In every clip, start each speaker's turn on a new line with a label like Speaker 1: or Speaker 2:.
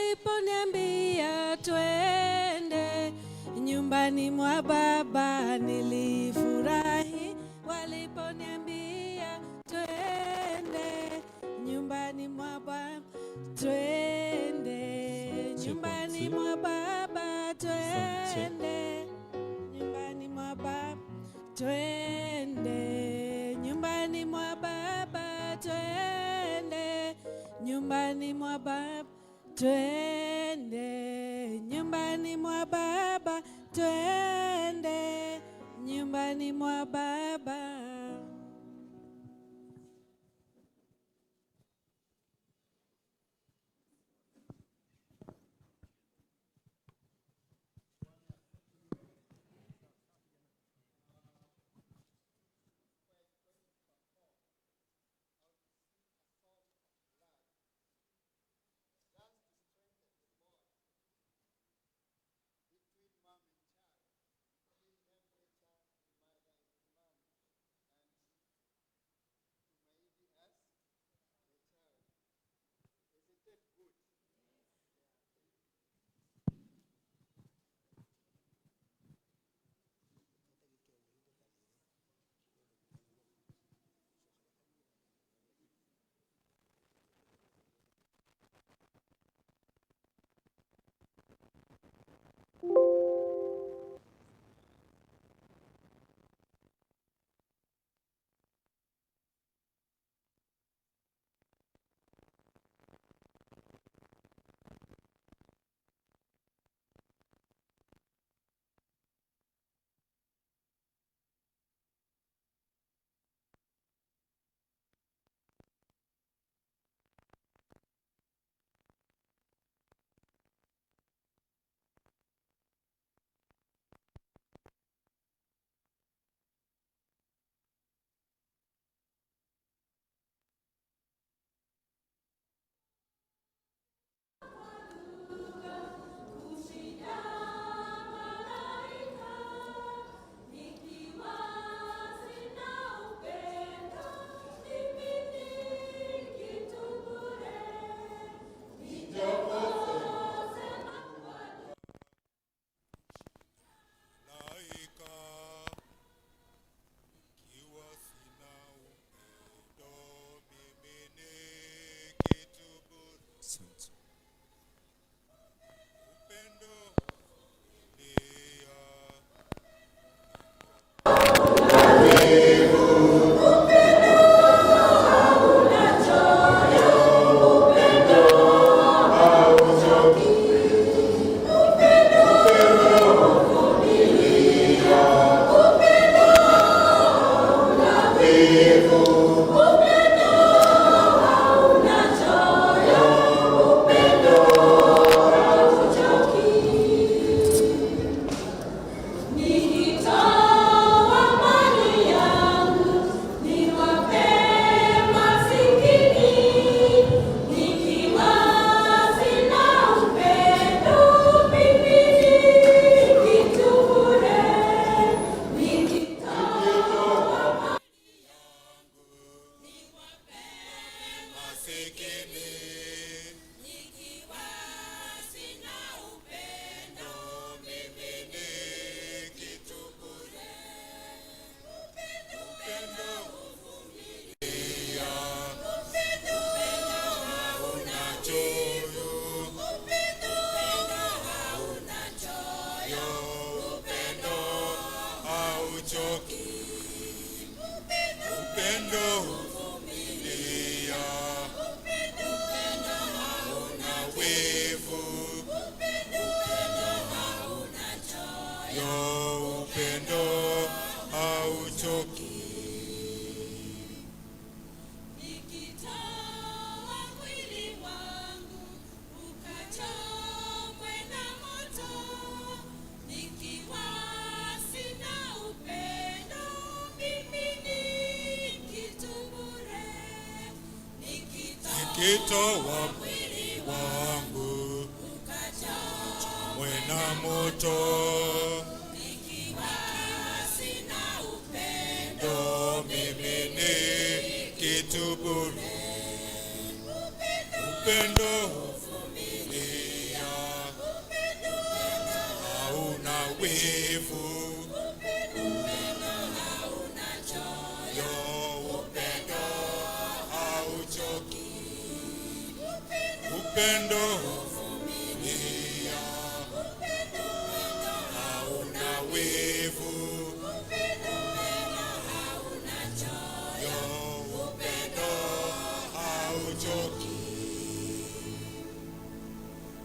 Speaker 1: Waliponiambia twende nyumbani mwa Baba, nilifurahi. Waliponiambia twende nyumbani mwa Baba, twende nyumbani mwa Baba, twende nyumbani mwa Baba, twende nyumbani mwa Baba, twende nyumbani mwa Baba, twende nyumbani mwa Baba, twende nyumbani mwa Baba.
Speaker 2: Nikitoa mwili wangu uchomwe na moto,
Speaker 1: Nikiwa sina upendo,
Speaker 2: ndo mimi ni kitu bure. Upendo huvumilia, wivu, yo upendo hauchoki, upendo huvumilia, hauna wivu, yo upendo hauchoki.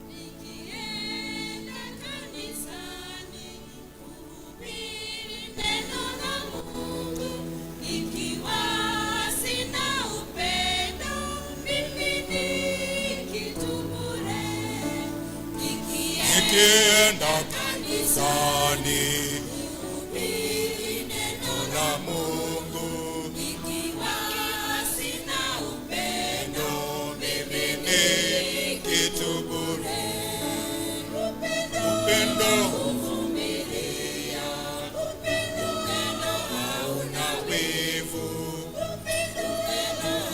Speaker 1: Nikienda kanisani kuhubiri neno la Mungu, ikiwa sina upendo, mimi ni kitu bure.
Speaker 2: Nikienda kanisani
Speaker 1: Kuhubiri neno
Speaker 2: la Mungu,
Speaker 1: ikiwa sina upendo,
Speaker 2: mimi ni kitu bure. Upendo
Speaker 1: huvumilia, upendo
Speaker 2: hauna wivu,
Speaker 1: upendo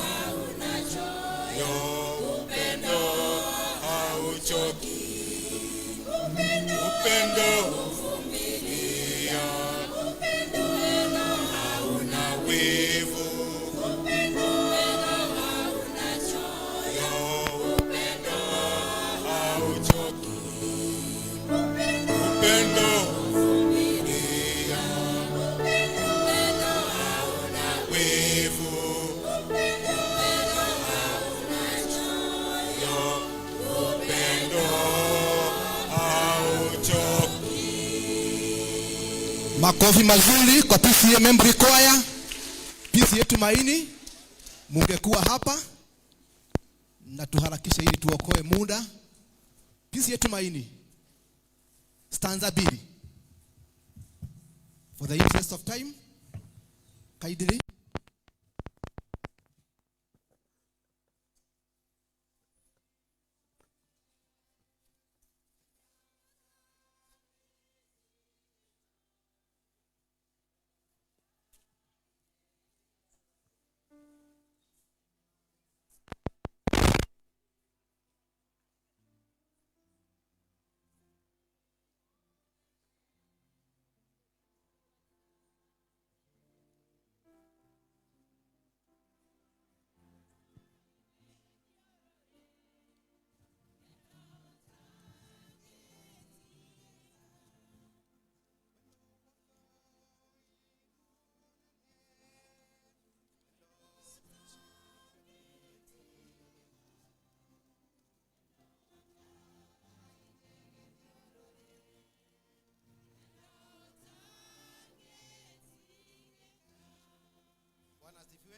Speaker 1: hauna choyo,
Speaker 2: yo upendo hauchoki, upendo huvumilia,
Speaker 1: upendo
Speaker 2: hauna wivu,
Speaker 1: upendo hauna choyo,
Speaker 2: yo upendo hauchoki, upendo huvumilia,
Speaker 1: upendo hauna
Speaker 2: wivu,
Speaker 1: upendo hauna choyo,
Speaker 2: yo upendo hauchoki.
Speaker 3: Makofi mazuri kwa PCEA Member Choir, PCEA Tumaini, mungekuwa hapa na tuharakishe ili tuokoe muda. PCEA Tumaini, stanza mbili. For the interest of time, kindly.
Speaker 4: Bwana asifiwe.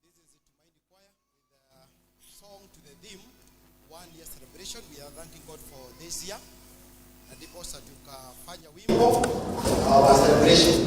Speaker 4: This is the Tumaini Choir with a song to the theme one year celebration. We are thanking God for this year. Na ndiposa tukafanya wimbo our celebration.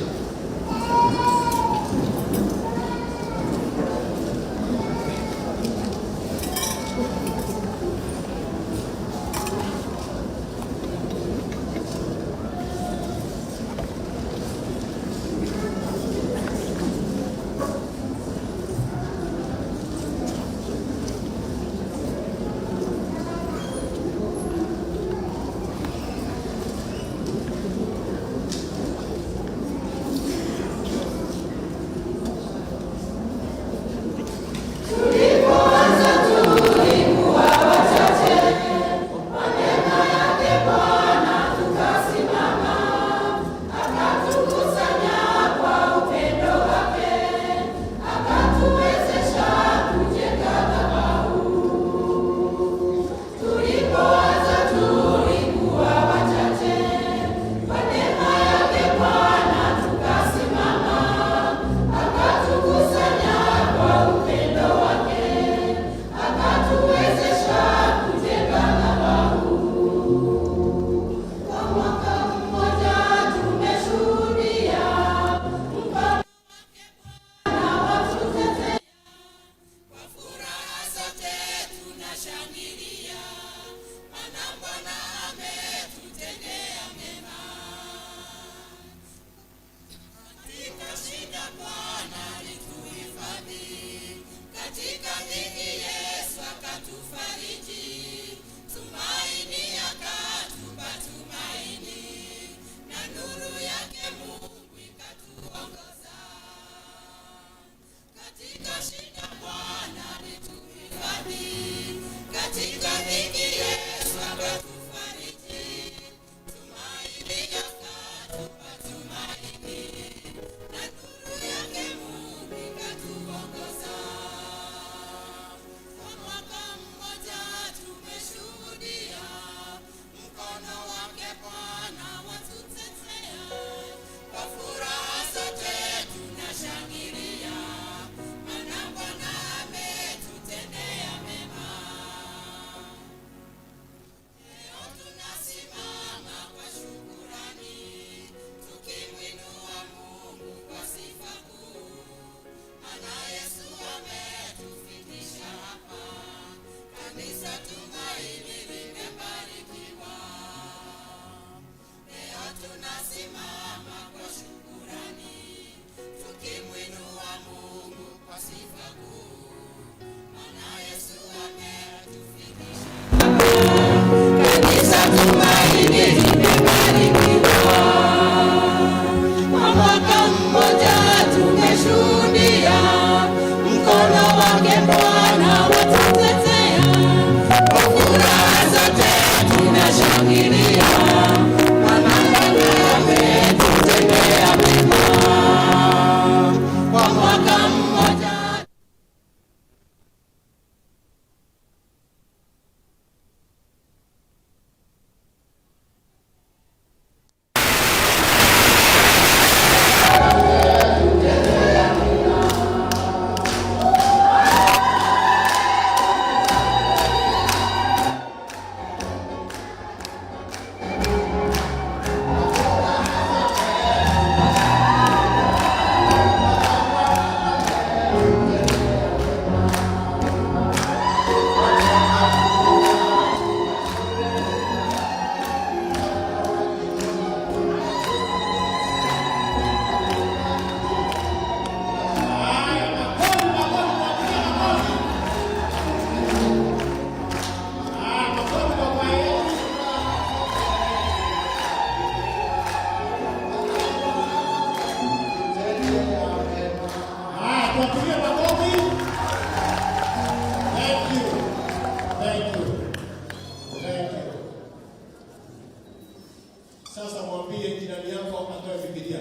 Speaker 5: Sasa mwambie jirani yako atoe Biblia.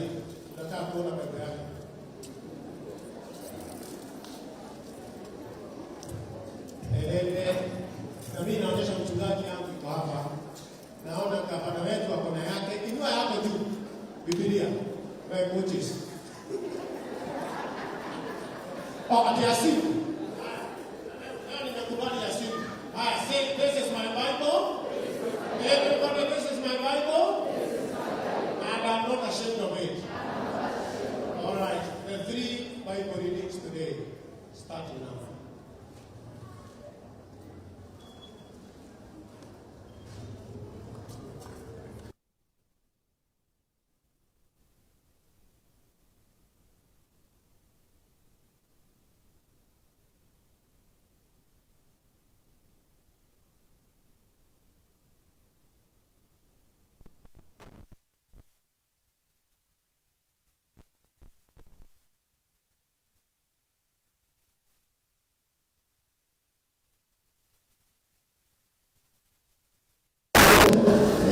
Speaker 5: Nataka kuona Biblia yake. Elele. Na mimi naonyesha mchungaji yangu iko hapa. Naona gavana wetu ako na yake. Inua yako juu. Biblia. Wewe Moses. Oh, ati ya simu. Haya, nimekubali ya simu. Haya, say this is my Bible. Everybody, this is my Bible. And I'm not ashamed of it. All right, the three Bible readings today, starting now.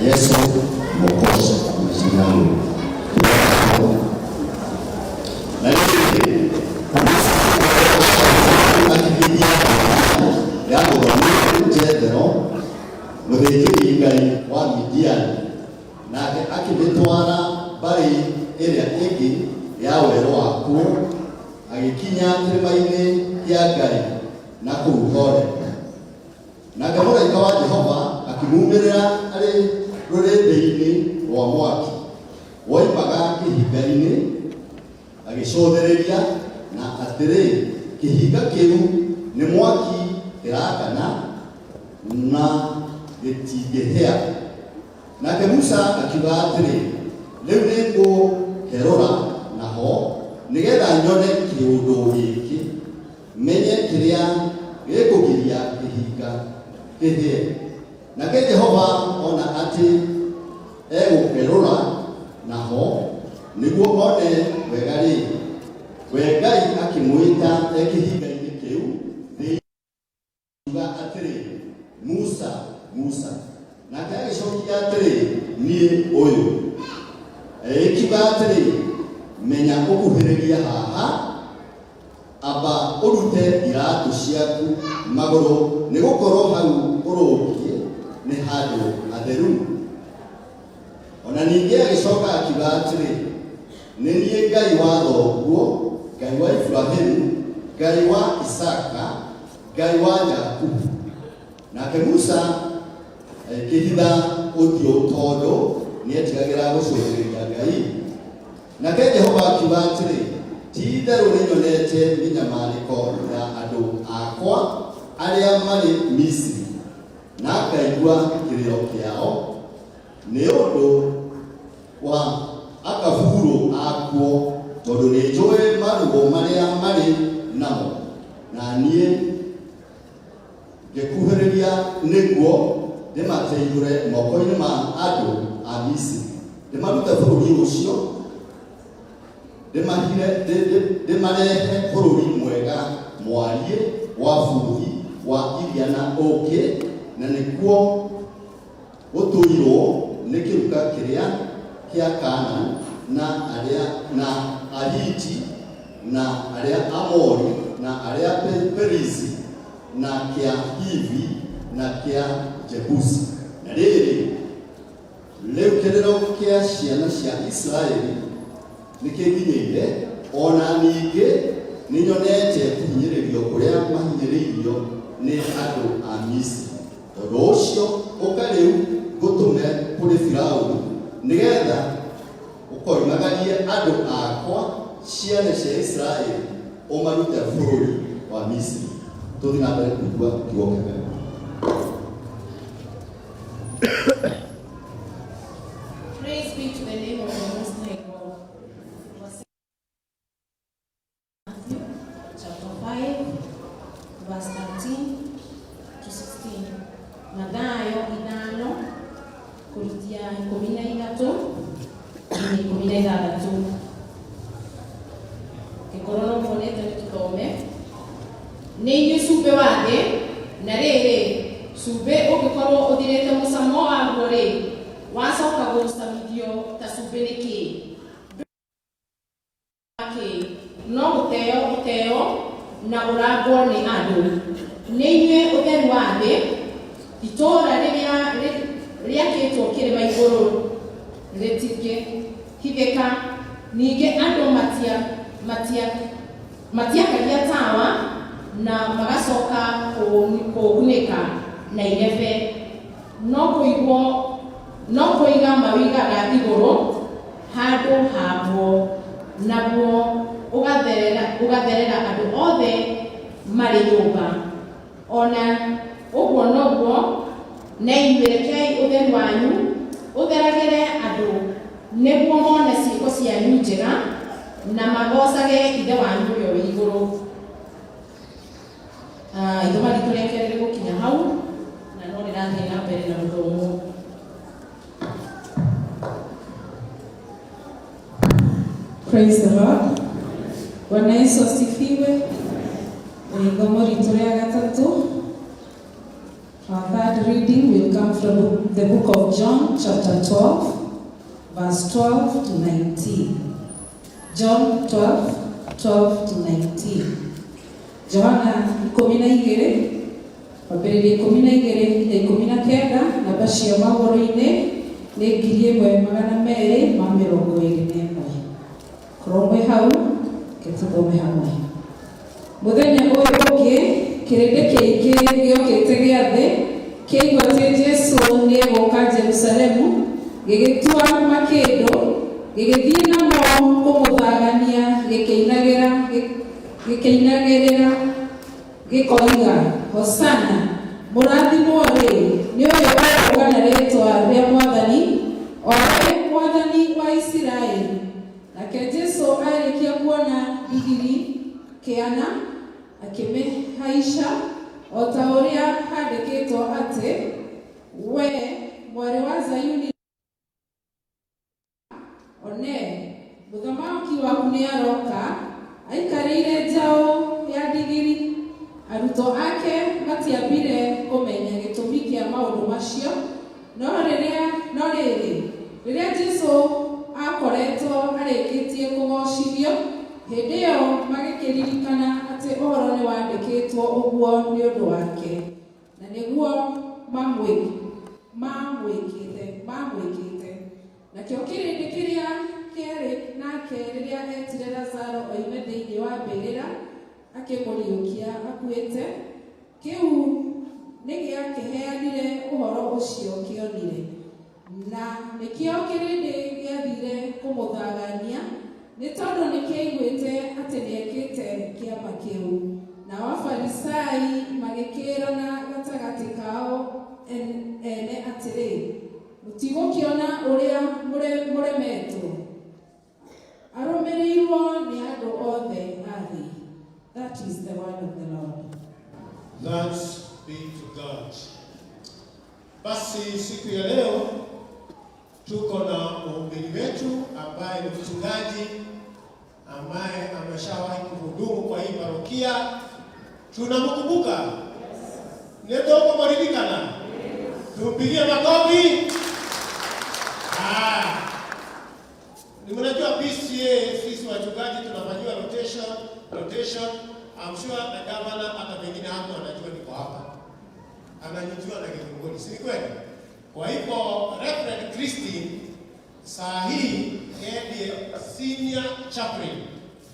Speaker 6: Yesu Mwokozi maishani yangu. Na rĩrĩ, akĩgiria ya mũthoni Jethero mũthĩnjĩri Ngai wa Midiani, nake akĩmĩtwara mbarĩ ĩrĩa ĩngĩ ya werũ wa kuo, agĩkinya kĩrĩma-inĩ kĩa Ngai na kũu Horebu. Nake mũraika wa Jehova akĩmumĩrĩra arĩ rũrĩrĩ-inĩ rwa mwaki woimaga kĩhinga-inĩ, agĩcũthĩrĩria, na atĩrĩ, kĩhinga kĩu nĩ mwaki kĩrakana na gĩtingĩhĩa. Nake Musa akiuga atĩrĩ, rĩu nĩngũkerũra naho nĩgetha nyone kĩũndũ gĩkĩ, menye kĩrĩa gĩkũgiria kĩhinga kĩhĩe. Nake Jehova ona atĩ egũkerũra naho nĩguo one wega-rĩ, we Ngai akĩmwĩta e kĩhinga-inĩ kĩu thĩinĩ, akiuga atĩrĩ, Musa, Musa. Nake agĩcokia atĩrĩ, niĩ ũyũ. Ĩkiuga atĩrĩ, menya ũkuhĩrĩrie haha, amba ũrute iratũ ciaku magũrũ, nĩgũkorwo hau ũrũngiĩ nĩ handũ hatheru. Ona ningĩ agĩcoka akiuga atĩrĩ, nĩ niĩ Ngai wa thoguo, Ngai wa Iburahĩmu, Ngai wa Isaka, Ngai wa Jakubu. Nake Musa agĩkĩhitha ũthiũ tondũ nĩetigagĩra gũcũthĩrĩria Ngai. Nake Jehova akiuga atĩrĩ, ti-itherũ nĩnyonete mĩnyamarĩko ya andũ akwa arĩa marĩ Misiri, na ngaigua kĩrĩro kĩao nĩ ũndũ wa akaburũ akuo, tondũ nĩnjũĩ maruo marĩa marĩ namo, na niĩ ngĩkuhĩrĩria nĩguo ndĩmateithũre moko-inĩ ma andũ a Misiri, ndĩmarute bũrũri ũcio, ndĩmarehe bũrũri mwega mwariĩ wa bũthi wa iria na ũũkĩ, na nĩkuo gũtũirwo nĩ kĩruka kĩrĩa kĩa Kaanani na arĩa na Ahiti na arĩa Amori na arĩa Perizi na kĩa Hivi na kĩa Jebusi. Na rĩrĩ, rĩu kĩrĩro kĩa ciana cia Isiraeli nĩkĩnginyĩire, ona ningĩ nĩnyonete kũhinyĩrĩrio kũrĩa mahinyĩrĩirio nĩ andũ a Misiri. Tondũ ũcio ũka rĩu ngũtũme kũrĩ Firaũni, nĩgetha ũkoimagarie andũ akwa ciana cia Isiraeli ũmarute bũrũri wa Misiri. Tũthiĩ na mbere kũigua kiugo kĩa Ngai.
Speaker 7: Praise be to the name of the Most High God. Matthew chapter 5, verse 13 to 16. Mathayo 5 kurutia 13 nginya 16. Gĩkorwo no muonete nĩ tũthome. Nĩ inyuĩ cumbĩ wa thĩ, na rĩrĩ, cumbĩ ũngĩkorwo ũthirĩte mũcamo waguo rĩ, wacoka gũcamithio cumbĩ nĩ kĩĩ? Kĩĩ? No gũteo ũteo na ũrangwo nĩ andũ. Nĩ inyuĩ ũtheri wa thĩ. Itũũra rĩrĩa rĩakĩtwo kĩrĩma igũrũ rĩtingĩhithĩka. Ningĩ andũ matiakagia tawa na magacoka kũũkunĩka na irebe, no kũigwo no kũiga mawĩigaga igũrũ handũ haguo, naguo ũgatherera andũ othe marĩ nyũmba. Ona ũguo noguo na inyuĩ rekei ũtheru wanyu ũtheragĩre andũ, nĩguo mone ciĩko cianyu njega na magocage Ithe wanyu ũrĩa wĩ igũrũ. Ithoma ritũ rĩa kerĩ rĩgũkinya hau na no rĩrathiĩ na mbere na gũthomwo.
Speaker 8: Praise the Lord. Bwana Yesu asifiwe. Ithomo ritũ rĩa gatatũ. Our third reading will come from the book of John, chapter 12, verse 12 to 19. John 12, 12 to 19. Johana 12, kwambĩrĩria 12 nginya 19, namba cia magũrũ-inĩ nĩ 1221. Korwo mwĩ hau, reke tũthome hamwe. Mũthenya ũyũ ũngĩ, kĩrĩndĩ kĩingĩ gĩokĩte gĩathĩ kĩaigua atĩ Jesũ nĩegũka Jerusalemu, gĩgĩtua makĩndũ, gĩgĩthiĩ namo kũmũthagania, gĩkĩinagĩrĩra gĩkoiga, "Hosana! Mũrathimwo-rĩ, nĩ ũyũ ũgũũka na rĩĩtwa rĩa Mwathani, o we Mwathani wa Isiraeli." Nake Jesũ arĩkia kuona ndigiri kĩana, akĩmĩhaica, o ta ũrĩa handĩkĩtwo atĩ, "We mwarĩ wa Zayuni, one, mũthamaki waku nĩaroka, aikarĩire njaũ ya ndigiri." Arutwo ake matiambire kũmenya gĩtũmi kĩa maũndũ macio, no rĩrĩ, rĩrĩa Jesũ aakoretwo arĩkĩtie kũgoocithio, hĩndĩ ĩyo magĩkĩririkana atĩ ũhoro nĩwandĩkĩtwo ũguo nĩ ũndũ wake, na nĩguo mamwĩkĩte. Nakĩo kĩrĩndĩ kĩrĩa kĩarĩ nake rĩrĩa etire Lazaro oime thĩinĩ wa mbĩrĩra akĩmũriũkia akuĩte, kĩu nĩgĩakĩheanire ũhoro ũcio kĩonire. Na nĩkĩo kĩrĩndĩ gĩathire kũmũthagania, nĩ tondũ nĩkĩaiguĩte atĩ nĩekĩte kĩama kĩu. Nao Afarisai magĩkĩĩrana gatagatĩ kao ene atĩrĩ, "Mũtigũkĩona ũrĩa mũremetwo? Arũmĩrĩirwo nĩ andũ othe a thĩ." That is the word of the Lord.
Speaker 5: Thanks be to God. Basi siku ya leo tuko na mhubiri wetu ambaye ni mchungaji ambaye ameshawahi kuhudumu kwa hii parokia. Tunamkumbuka. Ndio mwaririkana. Tumpigie makofi. Ah. Ni mnajua PCEA sisi wachungaji tunafanyiwa rotation, rotation. I'm sure the governor hata pengine hapo anajua niko hapa. Ananijua na Githunguri, si ni kweli? Kwa hivyo Reverend Christine saa hii yeye ndiye senior chaplain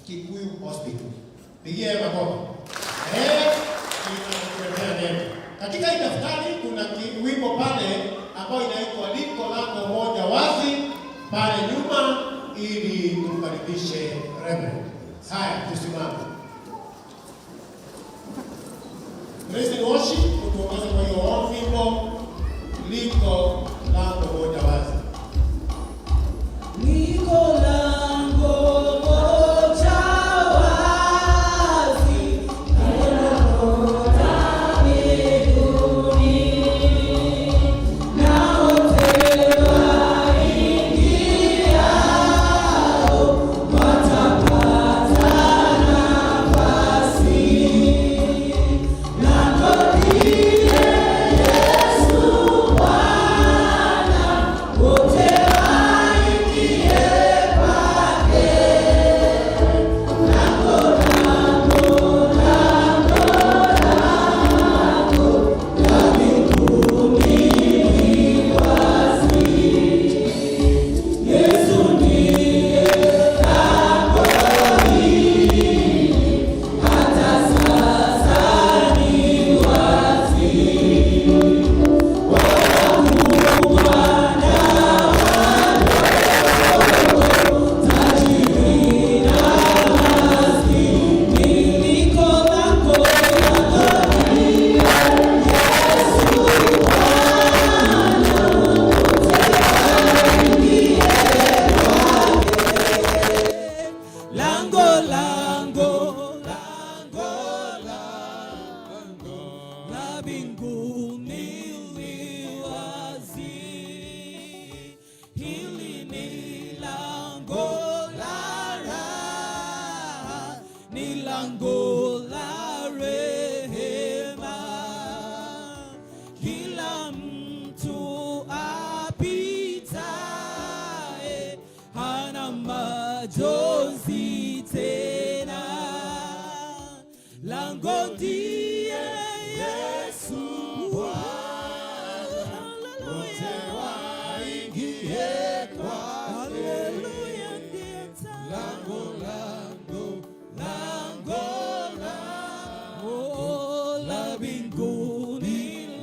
Speaker 5: Kikuyu Hospital. Pigie makofi. Tunakuletea neno. Katika hii daftari kuna wimbo pale ambao inaitwa Liko Lango Moja Wazi pale nyuma, ili tumkaribishe Reverend. Haya, tusimame. Praise and worship, kutuongoza kwa hiyo wimbo Liko Lango Moja Wazi.
Speaker 1: Liko lango moja wazi, linalopita mbinguni, na wote waingiao watapata nafasi. Lango ndiye Yesu. Wote waingie kwake.
Speaker 9: Haleluya, ndiye taa.
Speaker 1: Lango, lango, lango, lango
Speaker 9: Oh, la
Speaker 1: la mbinguni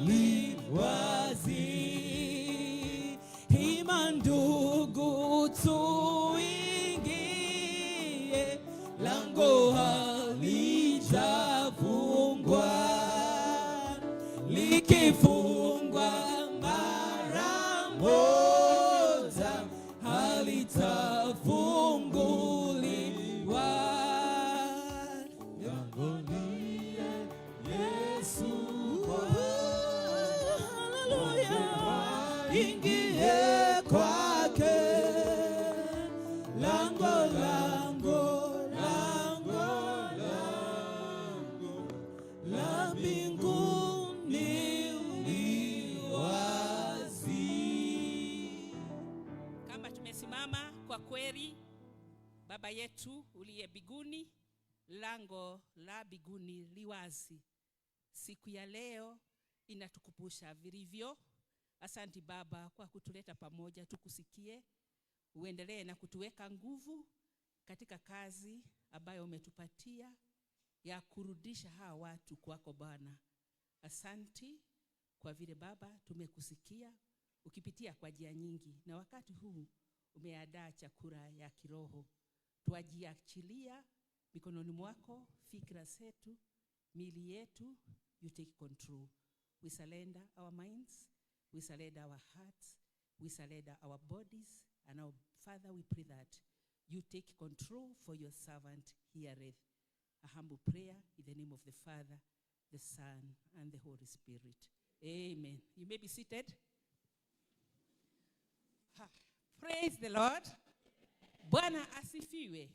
Speaker 1: li
Speaker 9: wazi. Hima ndugu, tuingie, lango halijafungwa, likifungwa mara moja halitafunguliwa.
Speaker 1: Lango ndiye Yesu.
Speaker 9: Haleluya, ingie kwake. Lango, lango, lango, lango la mbinguni li wazi.
Speaker 10: Kama tumesimama kwa kweli, Baba yetu uliye mbinguni, lango la mbinguni liwazi. Siku ya leo inatukumbusha vilivyo. Asanti Baba kwa kutuleta pamoja tukusikie, uendelee na kutuweka nguvu katika kazi ambayo umetupatia ya kurudisha hawa watu kwako Bwana. Asanti kwa vile Baba tumekusikia ukipitia kwa njia nyingi, na wakati huu umeandaa chakula ya kiroho. Twajiachilia mikononi mwako, fikra zetu, miili yetu, you take control. We surrender our minds, we surrender our hearts, we surrender our bodies, and our Father, we pray that you take control, for your servant heareth. A humble prayer in the name of the Father, the Son, and the Holy Spirit. Amen. You may be seated. Ha. Praise the Lord. Bwana asifiwe.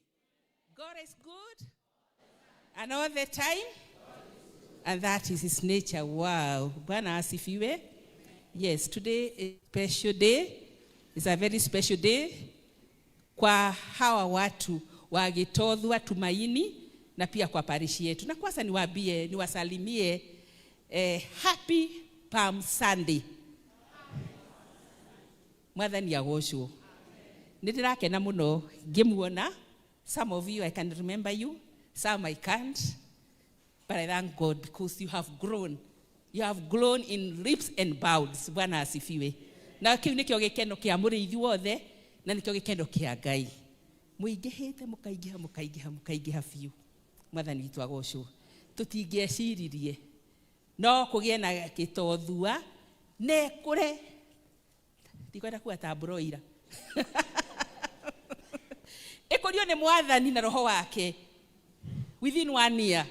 Speaker 10: God is good and all the time. And that is his nature. Wow. Bwana asifiwe. Yes, today is a special day. It's a very special day kwa hawa watu wa Gitothua Tumaini na pia kwa parishi yetu. Na kwanza niwaambie, niwasalimie happy Palm Sunday. Mwathani agocwo. Nĩ ndĩrakena mũno ngĩmuona. Some of you I can remember you, some I can't. But I thank God because you have grown. You have grown in leaps and bounds. Bwana asifiwe. Na kĩu nĩkĩo gĩkeno kĩa mũrĩithi wothe na nĩkĩo gĩkeno kĩa Ngai. Mũingĩhĩte, mũkaingĩha, mũkaingĩha, mũkaingĩha biũ. Mwathani witũ agocwo. Tũtingĩeciririe no kũgĩe na gĩtothua na ĩkũre, ndikwenda kuga ta broiler, ĩkũrio nĩ Mwathani na roho wake within one year.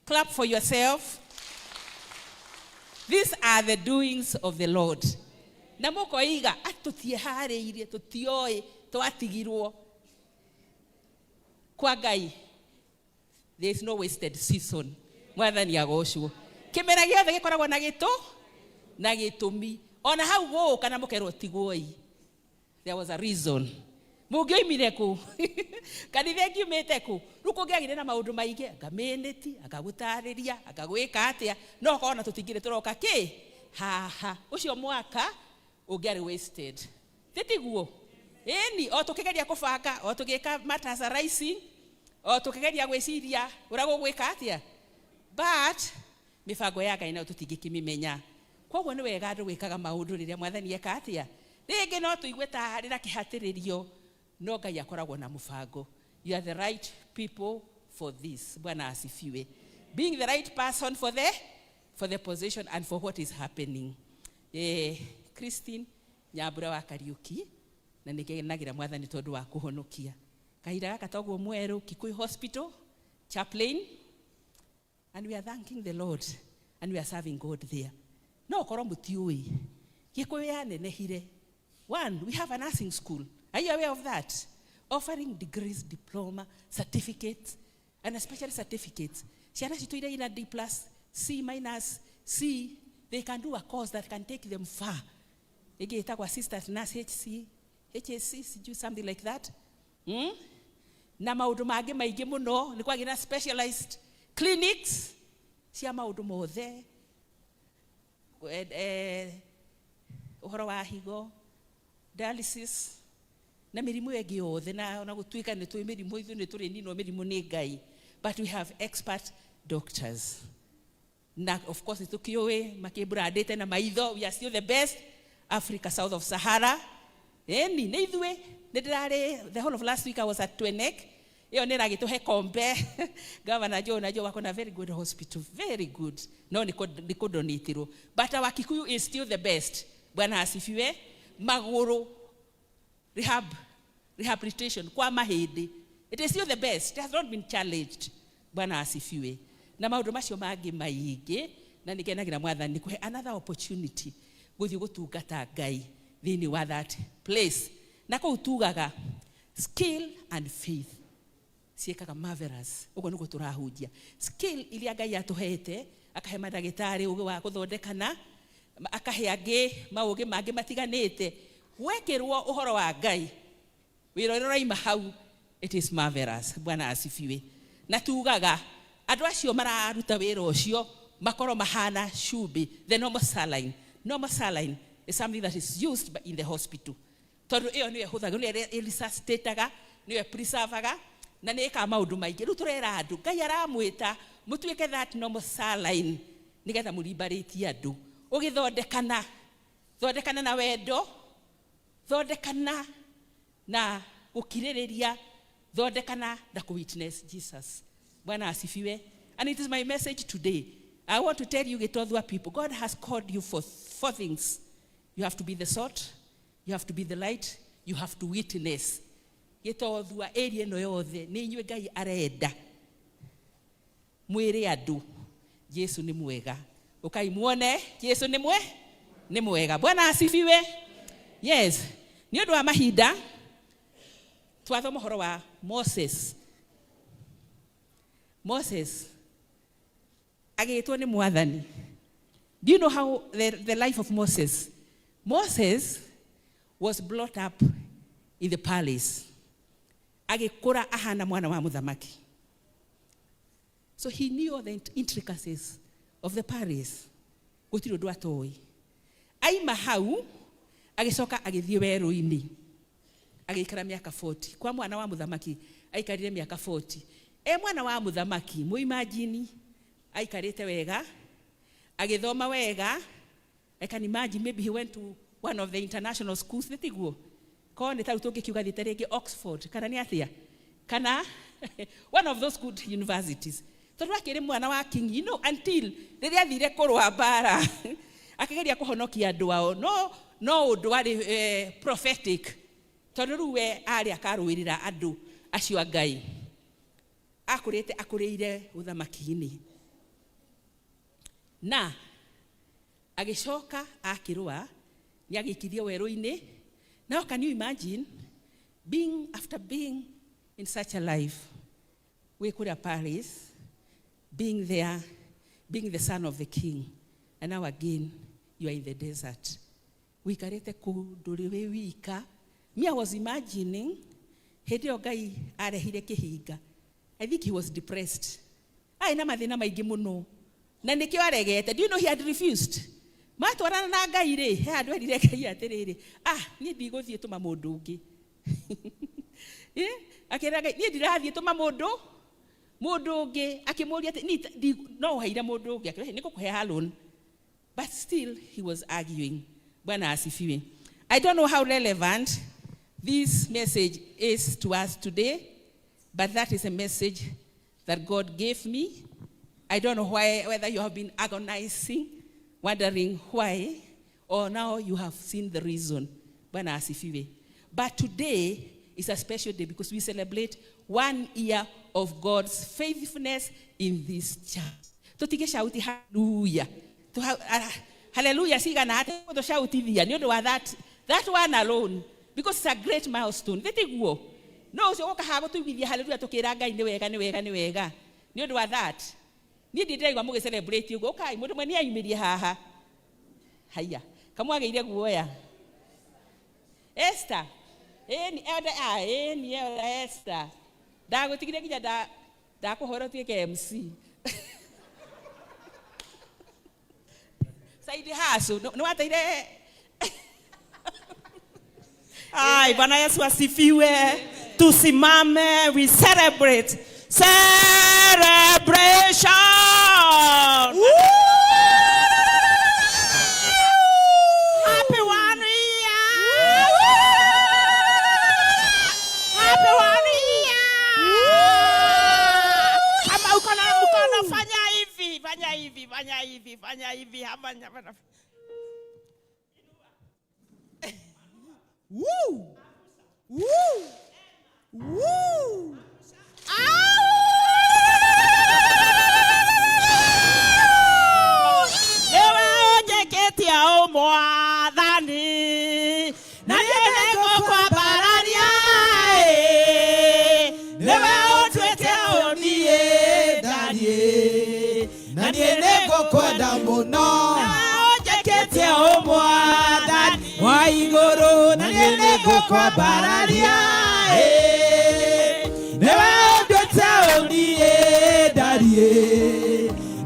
Speaker 10: Clap for yourself. These are the doings of the Lord. Na mũkoiga atĩ tũtieharĩirie, tũtioĩ, twatigirwo kwa Ngai. There is no wasted season. Mwathani agocwo. Kĩmera gĩothe gĩkoragwo na gĩtũ na gĩtũmi. Ona hau gũũka na mũkerwo tigwoi, there was a reason. Mũngĩoimire kũ? Kanitha ĩngiumĩte kũ? Rĩu kũngĩagire na maũndũ maingĩ, anga mĩnĩti, anga gũtarĩria, anga gwĩka atĩa, no korwo tũtingĩrĩ tũroka kĩ haha, ũcio mwaka ũngĩarĩ wasted, tĩtiguo? Ĩni o tũkĩgeria kũbanga, o tũgĩka matters arising, o tũkĩgeria gwĩciria ũrĩa gũgwĩka atĩa, but mĩbango ya Ngai nayo tũtingĩkĩmĩmenya. Koguo nĩ wega andũ gwĩkaga maũndũ rĩrĩa Mwathani eka atĩa. Rĩngĩ no tũigue ta harĩ na kĩhatĩrĩrio, no Ngai akoragwo na mũbango. You are the right people for this. Bwana asifiwe. Being the right person for the position and for what is happening. Christine Nyambura wa Kariuki, na nĩngenagira Mwathani tondũ wa kũhonokia kahinda gaka toguo mwerũ Kikuyu Hospital chaplain, and we are thanking the Lord and we are serving God there. No korwo mũtiũĩ, Gĩkũyũ yanenehire. One, we have a nursing school. Are you aware of that? Offering degrees, diploma, certificates, and especially certificates. Ciana citũ iria ina D plus, C minus, C, they can do a course that can take them far. Ĩngĩ ĩtagwo assistant nurse HC, HSC, sijui, something like that. Na maũndũ mangĩ maingĩ mũno. Nĩ kwagĩ na specialized clinics cia maũndũ mothe. Ũhoro wa higo, dialysis na mĩrimũ ĩngĩ yothe, na ona gũtuĩka nĩ tũĩ mĩrimũ, ithuĩ nĩ tũrĩ ninwo mĩrimũ nĩ Ngai, but we have expert doctors. Na of course nĩ tũkĩũĩ makĩmbrandĩte na maitho, we are still the best Africa south of Sahara. Ĩni nĩ ithuĩ nĩ ndĩrarĩ, the whole of last week I was at Twenek. Ĩyo nĩ ĩragĩtũhe kombe. Governor Joe na Joe wako na very good hospital, very good, no nĩ kũdonatirwo, but our Kikuyu is still the best. Bwana asifiwe. Magũrũ, rehabilitation kwa mahĩndĩ, it is still the best, it has not been challenged. Bwana asifiwe. Na maũndũ macio mangĩ maingĩ, na nĩ ngenagĩra Mwathani kũhe another opportunity gũthiĩ gũtungata Ngai thĩinĩ wa that place. Na kũu tugaga skill and faith ciĩkaga marvelous. Ũguo nĩguo tũrahunjia skill iria Ngai atũhete, akahe mandagĩtarĩ ũgĩ wa gũthondekana, akahe angĩ maũgĩ mangĩ matiganĩte. Gwekĩrwo ũhoro wa Ngai, wĩra ũrĩa ũraima hau, it is marvelous. Bwana asifiwe. Na tugaga andũ acio mararuta wĩra ũcio makorwo mahana cumbĩ, the normal saline. Normal saline is something that is used in the hospital, tondũ ĩyo nĩyo ĩhũthagĩrwo, nĩyo ĩresuscitataga, nĩyo ĩpreservaga na nĩ ĩkaga maũndũ maingĩ. Rĩu tũrera andũ Ngai aramwĩta mũtuĩke that normal saline, nĩgetha mũrimbarĩtie andũ. Ũgĩthondekana, thondekana na wendo, thondekana na gũkirĩrĩria, thondekana na kũ-witness Jesus. Bwana asifiwe. And it is my message today. I want to tell you, Gitothua people, God has called you for four things. You have to be the salt, you have to be the light, you have to witness. Gitothua area ĩno yothe nĩ inyuĩ Ngai arenda mwĩre andũ Jesu nĩ mwega. Ũkai muone Jesu nĩ mwe nĩ mwega. Bwana asifiwe. Yes, nĩ ũndũ wa mahinda twathoma ũhoro wa Moses. Moses agĩtwo nĩ Mwathani. Do you know how the life of Moses? Moses was brought up in the palace, agĩkũra ahana mwana wa mũthamaki. So he knew all the intricacies of the palace. Gũtirĩ ũndũ atoĩ. Aima hau agĩcoka agĩthiĩ werũ-inĩ, agĩikara mĩaka 40. Kwa mwana wa mũthamaki aikarire mĩaka 40 e mwana wa mũthamaki. Mũimagine aikarĩte wega, agĩthoma wega. I can imagine maybe he went to one of the international schools, nĩ tiguo? Korwo nĩ tarĩu tũngĩkiuga thiĩte rĩngĩ Oxford kana nĩ atĩa, kana one of those good universities, tondũ akĩrĩ mwana wa king until rĩrĩa athire kũrũa mbara akĩgeria kũhonokia andũ ao, no ũndũ warĩ prophetic, tondũ rĩu we arĩ akarũĩrĩra andũ acio a Ngai. Akũrĩte akũrĩire ũthamaki-inĩ, na agĩcoka akĩrũa nĩ agĩikirio werũ-inĩ. Now can you imagine being, after being in such a life, wĩ kũrĩa palace, being there, being the son of the king, and now again you are in the desert, wikarĩte kũu ndũrĩ wĩ wika? Me, I was imagining hĩndĩ ĩyo Ngai arehire kĩhinga, I think he was depressed. Arĩ na mathĩna maingĩ mũno na nĩkĩo aregete. Do you know he had refused? Matwarana na Ngai rĩ, he handũ erire Ngai atĩrĩrĩ, "Ah, niĩ ndigũthiĩ, tũma mũndũ ũngĩ." Eh? Akĩra Ngai, "Niĩ ndirathiĩ, tũma mũndũ ũngĩ." Akĩmũria atĩ "Niĩ no ũheire mũndũ ũngĩ?" Akĩra, "Nĩ ngũkũhe Aaron." But still he was arguing. Bwana asifiwe. I don't know how relevant this message is to us today, but that is a message that God gave me. I don't know why, whether you have been agonizing, wondering why, or now you have seen the reason. Bwana asifiwe. But today is a special day because we celebrate one year of God's faithfulness in this church. Tutige shauti hallelujah. Hallelujah cigana atĩa tũcautithia nĩ ũndũ wa that one alone, because it's a great milestone. Thĩtiguo no ũcio gũka haha gũtũiguithia hallelujah, tũkĩra Ngai nĩ wega, nĩ wega, nĩ wega nĩ ũndũ wa that. Niĩ ndĩraigua mũgĩ celebrate ũguo. Ũkai, mũndũ mwe nĩ ayumĩrie haha. Haiya, kamwagĩire guoya. Esther, ĩni elder, ah, ĩni elder Esther, ndagũtigire nginya ndakũhora ũtuĩke MC. Side hustle nĩ wateire.
Speaker 8: Ai, Bwana Yesu asifiwe. Tusimame, we celebrate. Celebration. Happy one year. Happy one year. Kama uko na mkono fanya hivi, fanya hivi, fanya hivi, fanya hivi, fanya fanya.
Speaker 9: Woo! Woo! Woo!
Speaker 8: Nĩwe ũnjĩkĩtie ũmwathani na niĩ nĩngũkwambararia ĩ. Nĩwe ũnduĩte ũniĩ ndariĩ
Speaker 9: Na niĩ nĩngũkwenda mũno.
Speaker 8: Nĩwe ũnjĩkĩtie ũmwathani
Speaker 9: Wa igũrũ na niĩ nĩngũkwambararia ĩ. Nĩwe ũnduĩte ũniĩ ndariĩ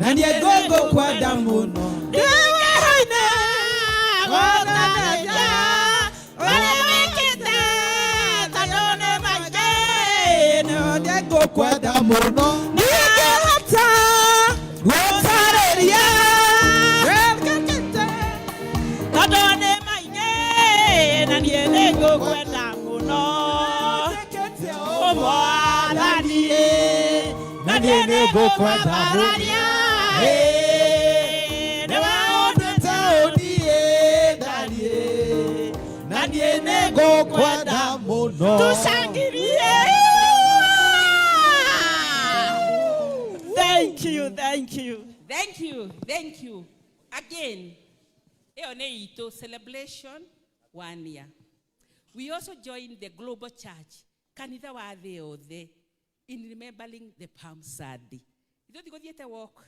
Speaker 9: na niĩ ngũkwenda mũno.
Speaker 8: Nĩwe hoine gũtanagia ũrĩa wĩkĩte tondũ nĩ maingĩ.
Speaker 9: Nĩ ngũkwenda mũno. Ningĩhota gũtarĩria
Speaker 8: tondũ nĩ maingĩ na niĩ nĩngũkwenda mũno ũmwathani
Speaker 9: na niĩ nĩngũkwenda mũno.
Speaker 8: Nĩwe
Speaker 9: ũnduĩte ũniĩ ndariĩ na niĩ nĩngũkwenda mũno.
Speaker 8: Tushangilie. Thank you, thank you.
Speaker 10: Thank you, thank you. Again, ĩyo nĩ itũ celebration one year. We also joined the global church, kanitha wa thĩ yothe, in remembering the Palm Sunday. Ithuĩ tigũthiĩte walk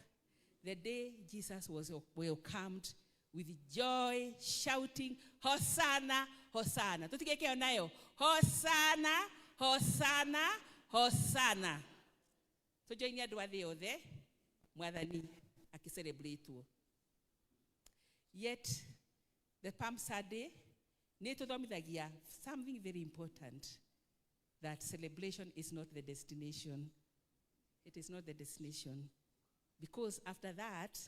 Speaker 10: the day Jesus was welcomed with joy, shouting, Hosanna, Hosanna. Tũtigĩke ĩyo nayo, Hosanna, Hosanna, Hosanna. Tũjoini andũ a thĩ yothe, mwathani akĩcelebrate. Yet, the Palm Sunday, nĩ tũthomithagia something very important, that celebration is not the destination. It is not the destination. Because after that,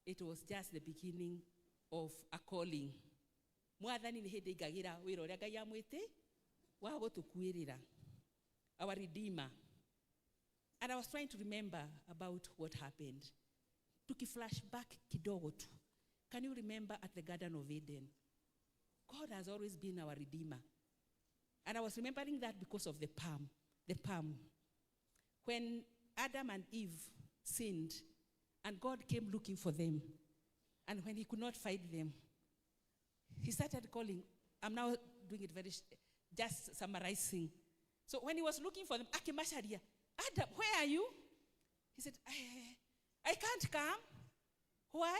Speaker 10: it was just the beginning of a calling. Mwathani nĩ hĩndĩ aingagĩra wĩra ũrĩa Ngai amwĩtĩ wa gũtũkuĩrĩra, our Redeemer. And I was trying to remember about what happened. Tuki flashback kidogo tu. Can you remember at the Garden of Eden? God has always been our Redeemer. And I was remembering that because of the palm. The palm. When Adam and Eve sinned, and God came looking for them, and when he could not find them, he started calling. I'm now doing it very, just summarizing. So when he was looking for them, akĩmacaria, "Adam, where are you?" He said, "I can't come." "Why?"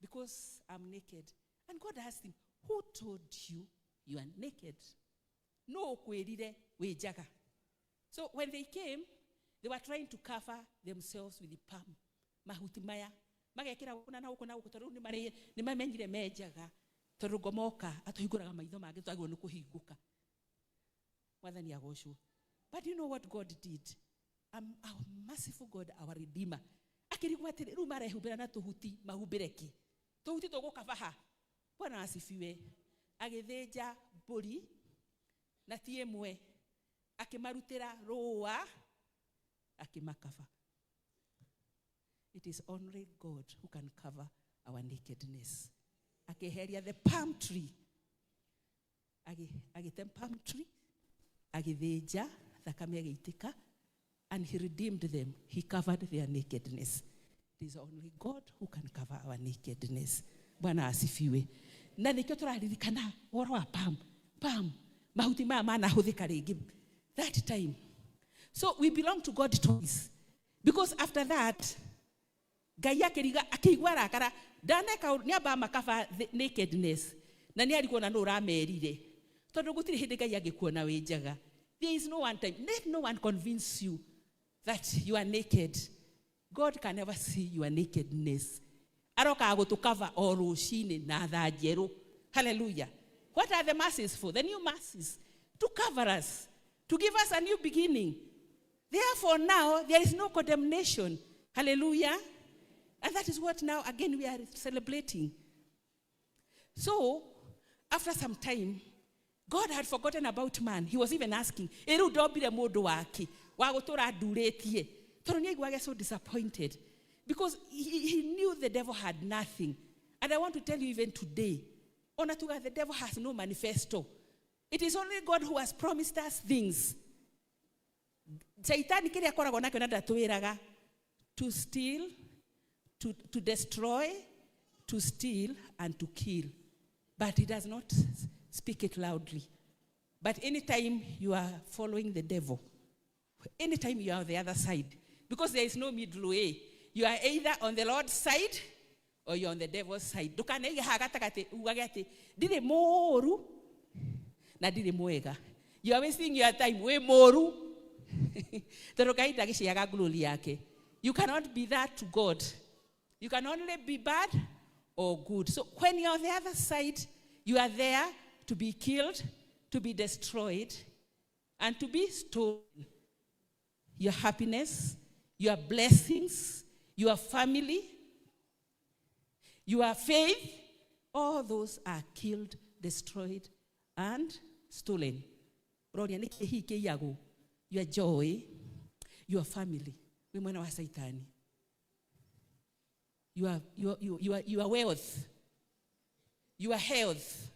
Speaker 10: "Because I'm naked." And God asked him, "Who told you you are naked? Nũ ũkwĩrire wĩ njaga?" So when they came, they were trying to cover themselves with the palm. Mahuti maya. Magekĩra gũkũ na gũkũ na gũkũ tondũ rĩu nĩ mamenyire me njaga. Tondũ ngomoka atũhingũraga maitho mangĩ twagĩrĩirwo nĩ kũhingũka. Mwathani agocwo. But you know what God did? Our merciful God, our Redeemer. Akĩrigwo atĩrĩ, rĩu marehumbĩra na tũhuti mahumbĩre kĩ? Tũhuti tũgũkaba ha? Bwana asifiwe. Agĩthĩnja mbũri na ti ĩmwe, akĩmarutĩra rũa, akĩmakaba. It is only God who can cover our nakedness. Akĩeheria the palm tree. Agĩte palm tree, agĩthĩnja, thakame ĩgĩitĩka, and he redeemed them. He covered their nakedness. It is only God who can cover our nakedness. Bwana asifiwe. Na nĩkĩo tũraririkana ũhoro wa palm. Palm. Mahuti maya manahũthĩka rĩngĩ. That time. So we belong to God twice. Because after that, Ngai akĩriga akĩigua arakara ndaneka nĩ amba makaba nakedness na nĩ arigwo na nũ ũramerire tondũ gũtirĩ hĩndĩ Ngai angĩkuona wĩ njaga. There is no one time. Let no one convince you that you are naked. God can never see your nakedness. Arokaga gũtũkava o rũcinĩ na thaa njerũ. Hallelujah. What are the mercies for? The new mercies. To cover us, to give us a new beginning. Therefore, now there is no condemnation. Hallelujah. And that is what now again we are celebrating. So, after some time, God had forgotten about man. He was even asking, "Ĩrĩu ndombire mũndũ wake wa gũtũra ndurĩtie." Tondũ nĩaiguaga so disappointed because he knew the devil had nothing. And I want to tell you even today, ona tuga the devil has no manifesto. It is only God who has promised us things. Shaitani kĩrĩa akoragwo nakĩo na ndatwĩraga to steal, to destroy, to steal, and to kill. But he does not speak it loudly. But anytime you are following the devil, anytime you are on the other side, because there is no middle way, you are either on the Lord's side or you're on the devil's side. Ndũkaneige haha gatagatĩ ugage atĩ ndirĩ mũũru na ndirĩ mwega. You are wasting your time. Wĩ mũũru. Tondũ Ngai ndagĩciaga glory yake. You cannot be that to God. You can only be bad or good. So when you're on the other side, you are there to be killed, to be destroyed, and to be stolen. Your happiness, your blessings, your family, your faith, all those are killed, destroyed, and stolen. Ũroria nĩkĩ hihi kĩiyagwo? Your joy, your family. Wĩ mwena wa Saitani. Your wealth, your health,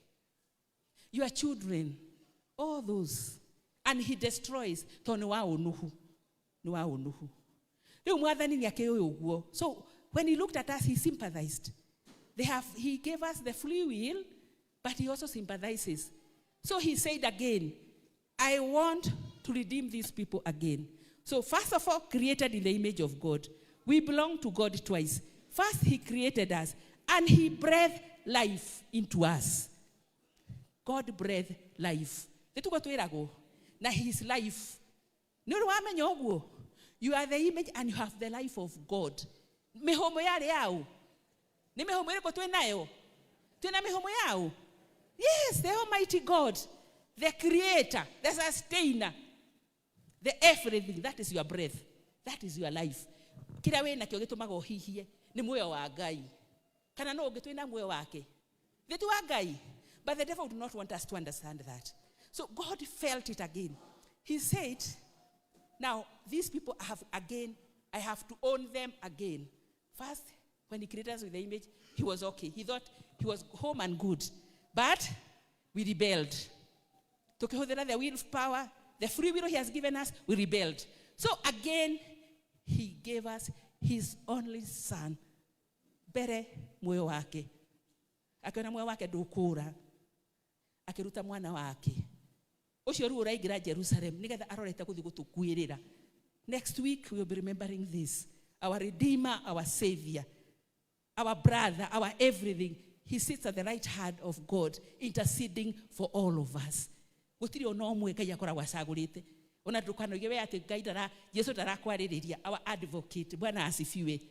Speaker 10: your children, all those. And he destroys tondũ nĩ wa ũnũhu. Nĩ wa ũnũhu. Rĩu mwathani nĩ akĩũĩ ũguo. So when he looked at us, he sympathized. He gave us the free will, but he also sympathizes. So he said again, "I want to redeem these people again." So first of all, created in the image of God. We belong to God twice. First, he created us, and he breathed life into us. God breathed life. Nĩtugo twĩragwo na his life. Nĩ ũrĩ wamenya ũguo? You are the image and you have the life of God. Mĩhũmũ yarĩ yaũ? Nĩ mĩhũmũ ĩrĩkũ twĩ nayo? Twĩna mĩhũmũ yaũ? Yes, the Almighty God, the creator, the sustainer, the everything. That is your breath. That is your life. Kĩrĩa wĩ nakĩo gĩtũmaga ũhihie nĩ muoyo wa Ngai. Kana no ũngĩ twĩna muoyo wake? Thĩ ti wa Ngai. But the devil would not want us to understand that. So God felt it again. He said, "Now these people have again, I have to own them again." First, when he created us with the image, he was okay. He thought he was home and good. But we rebelled. Tukihũthĩra the will of power, the free will he has given us, we rebelled. So again, he gave us his only son. Mbere muoyo wake. Akiona muoyo wake ndũkũũra. Akĩruta mwana wake. Ũcio rĩu ũraingĩra Jerusalem nĩgetha arorete gũthiĩ gũtũkuĩrĩra. Next week we will be remembering this. Our Redeemer, our Savior, our brother, our everything. He sits at the right hand of God, interceding for all of us. Gũtirĩ ona ũmwe Ngai akoragwo acagũrĩte. Ona ndũkanoige we atĩ Ngai ndara, Jesu ndarakwarĩrĩria, our advocate. Bwana asifiwe.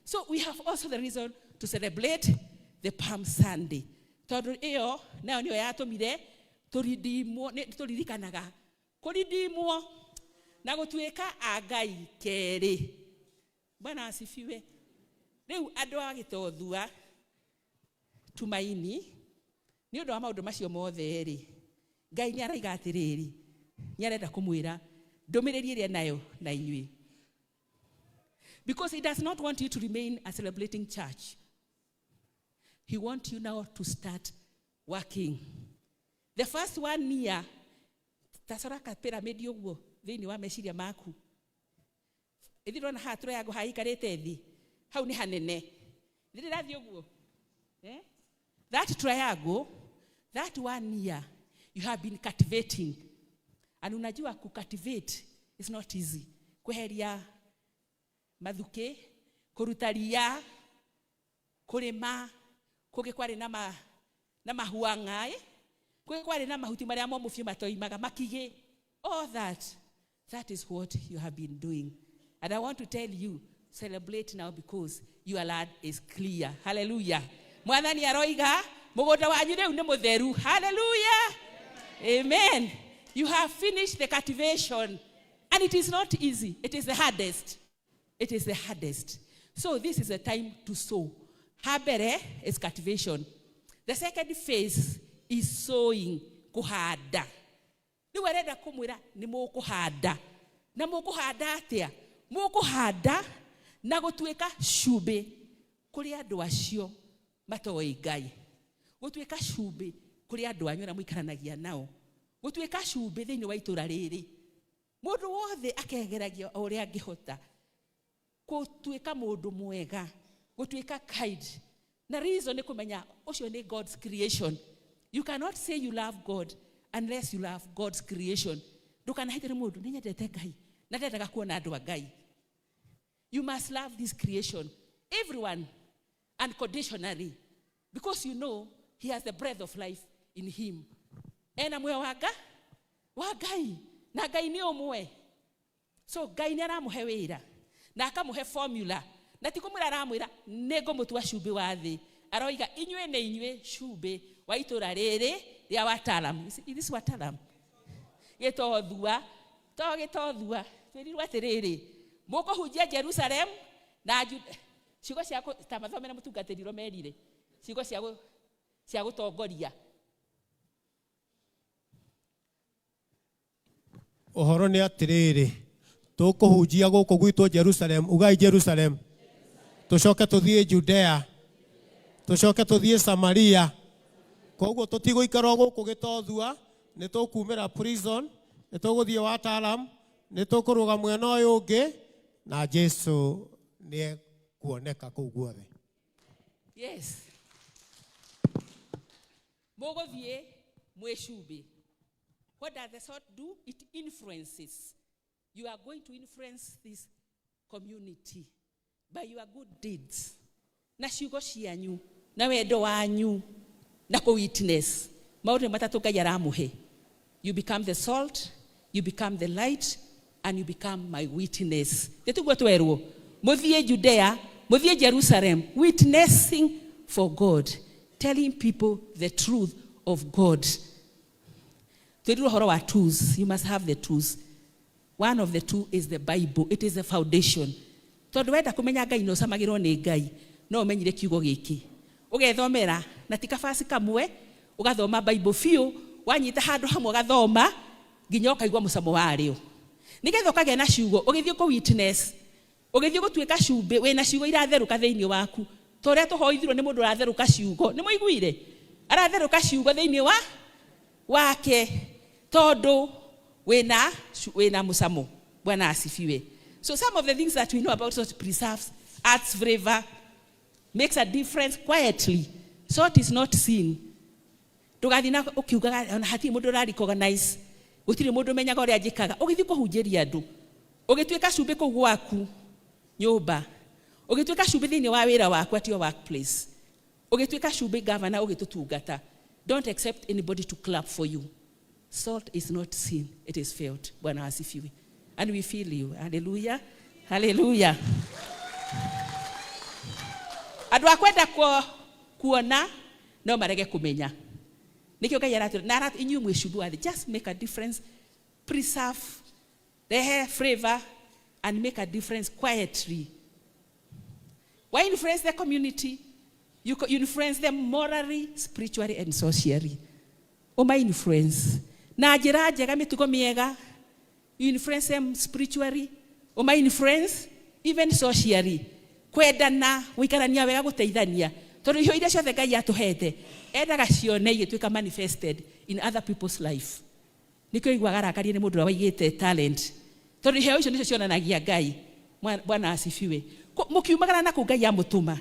Speaker 10: So we have also the reason to celebrate the Palm Sunday. Tondũ ĩyo nayo nĩyo yatũmire tũridimwo, nĩ tũririkanaga kũridimwo na gũtuĩka a Ngai kerĩ. Bwana asifiwe. Rĩu andũ a Gĩtothua Tumaini nĩ ũndũ wa maũndũ macio mothe rĩ, Ngai nĩ araiga atĩrĩrĩ, nĩ arenda kũmwĩra ndũmĩrĩri ĩrĩa nayo na inyuĩ. Because he does not want you to remain a celebrating church. He wants you now to start working. The first 1 year, tacora ka pyramid ũguo thĩinĩ wa meciria maku. Ĩthi ndĩrona haha triangle haha ikarĩte thĩ. Hau nĩ hanene. Thĩ ndĩrathiĩ ũguo. Eh? That triangle, that 1 year, you have been cultivating. And unajua kucultivate is not easy. Kweheria mathuke, kũruta ria, kũrĩma, kũngĩ kwarĩ na mahuang'a, eh? Kũngĩ kwarĩ na mahuti marĩa momũ biũ matoimaga, makigĩ. All that, that is what you have been doing. And I want to tell you, celebrate now because your land is clear. Hallelujah. Mwathani aroiga, Mũgũnda wanyu rĩu nĩ mũtheru. Hallelujah. Amen. You have finished the cultivation. And it is not easy. It is the hardest. It is the hardest. So this is a time to sow. Habere is cultivation. The second phase is sowing, kuhanda. Rĩu arenda kũmwĩra nĩ mũkũhanda. Na mũkũhanda atĩa? Mũkũhanda na gũtuĩka cumbĩ kũrĩ andũ acio matoĩ Ngai. Gũtuĩka cumbĩ kũrĩ andũ anyu arĩa mũikaranagia nao. Gũtuĩka cumbĩ thĩinĩ wa itũra rĩrĩ. Mũndũ wothe akegeragia o ũrĩa angĩhota gũtuĩka mũndũ mwega, gũtuĩka kind. Na reason nĩ kũmenya ũcio nĩ God's creation. You cannot say you love God unless you love God's creation. Ndũkanahĩtĩre mũndũ, nĩ nyendete Ngai na ndendaga kuona andũ a Ngai. You must love this creation, everyone, unconditionally, because you know he has the breath of life in him. Ena muoyo wa nga wa Ngai, na Ngai nĩ ũmwe. So Ngai nĩ aramũhe wĩra na akamũhe formula, na ti kũmwĩra aramwĩra nĩ ngũmũtua cumbĩ wa thĩ. Aroiga inyuĩ nĩ inyuĩ cumbĩ wa itũra rĩrĩ rĩa Watalam. Is this Watalam? Gĩtothua, to gĩtothua. Twĩrirwo atĩrĩrĩ, mũkũhunjia Jerusalem na Juda. Ciugo cia ta mathome na mũtungatĩri ũrĩa merire, ciugo cia gũtongoria.
Speaker 5: Ũhoro nĩ atĩrĩrĩ, tũkũhunjia gũkũ gwitũ Jerusalem, ugai Jerusalem, tũcoke tũthiĩ Judea, tũcoke tũthiĩ Samaria. Koguo tũtigũikara o gũkũ gĩtothua, nĩ tũkumĩra prison, nĩ tũgũthiĩ Watalam, nĩ tũkũrũga mwena ũyũ ũngĩ, na Jesu nĩ ekuoneka kũu guothe.
Speaker 10: Yes, mũgũthiĩ mwĩ cumbĩ. What does the salt do? It influences. You are going to influence this community by your good deeds na ciugo cianyu na wendo wanyu na kũ witness. Maũndũ nĩ matatũ Ngai aramũhe. You become the salt, you become the light, and you become my witness. Nĩtiguo twerwo mũthiĩ Judea, mũthiĩ Jerusalem, witnessing for God, telling people the truth of God. Twĩrirwo ũhoro wa tools. You must have the tools. One of the two is the Bible. It is the foundation, tondũ wenda kũmenya Ngai na ũcamagĩrwo nĩ Ngai, no ũmenyire kiugo gĩkĩ ũgethomera, na ti kabaci kamwe. Ũgathoma Bible biũ, wanyita handũ hamwe ũgathoma nginya ũkaigua mũcamo warĩo, nĩgetha ũkagĩa na ciugo ũgĩthiĩ kũ witness, ũgĩthiĩ gũtuĩka cumbĩ wĩna ciugo iratherũka thĩinĩ waku, ta ũrĩa tũhoithirwo nĩ mũndũ ũratherũka ciugo. Nĩ mũiguire aratherũka ciugo thĩinĩ wa wake, tondũ wĩna mũcamo. Bwana asifiwe. So some of the things that we know about salt: preserves, adds flavor, makes a difference quietly. Salt is not seen. Ndũgathiĩ na ũkiugaga ona hatirĩ mũndũ ũra recognize, gũtirĩ mũndũ ũmenyaga ũrĩa njĩkaga. Ũgĩthiĩ kũhunjĩria andũ, ũgĩtuĩka cumbĩ kũu gwaku nyũmba, ũgĩtuĩka cumbĩ thĩinĩ wa wĩra waku at your workplace, ũgĩtuĩka cumbĩ gavana ũgĩtũtungata, don't accept anybody to clap for you. Salt is not seen, it is felt. Bwana asifiwe. And we feel you. Hallelujah, hallelujah. Andũ a kwenda kuona no marege kũmenya. Nĩkĩo Ngai aratwĩra na inyuĩ mwĩ cumbĩ wa thĩ. Just make a difference, preserve, rehe flavor and make a difference quietly. Why influence the community? You influence them morally, spiritually and socially. Ũma influence na njĩra njega, mĩtugo mĩega. You influence them spiritually, ũma influence even socially, kwendana, gũikarania wega, gũteithania, tondũ iho iria ciothe Ngai atũhete endaga cione igĩtuĩka manifested in other people's life. Nĩkĩo iguaga arakarie nĩ mũndũ ũrĩa waigĩte talent, tondũ iheo icio nĩcio cionanagia Ngai. Bwana asifiwe. Mũkiumagara na kũu Ngai amũtũma,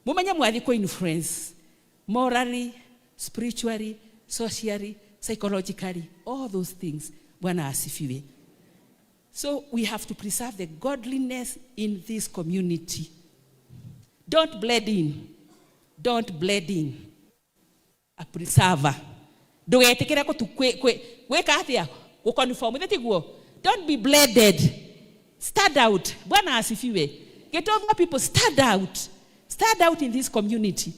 Speaker 10: mũmenye mwathiĩ kũ influence morally, spiritually, socially, psychologically, all those things. Bwana asifiwe. So we have to preserve the godliness in this community. Don't blend in. Don't blend in. A preserver. Ndũgetĩkĩre gwĩka atĩa, gũconform ithe tiguo. Don't be blended. Stand out. Bwana asifiwe. Gĩtũngwa people, stand out. Stand out in this community.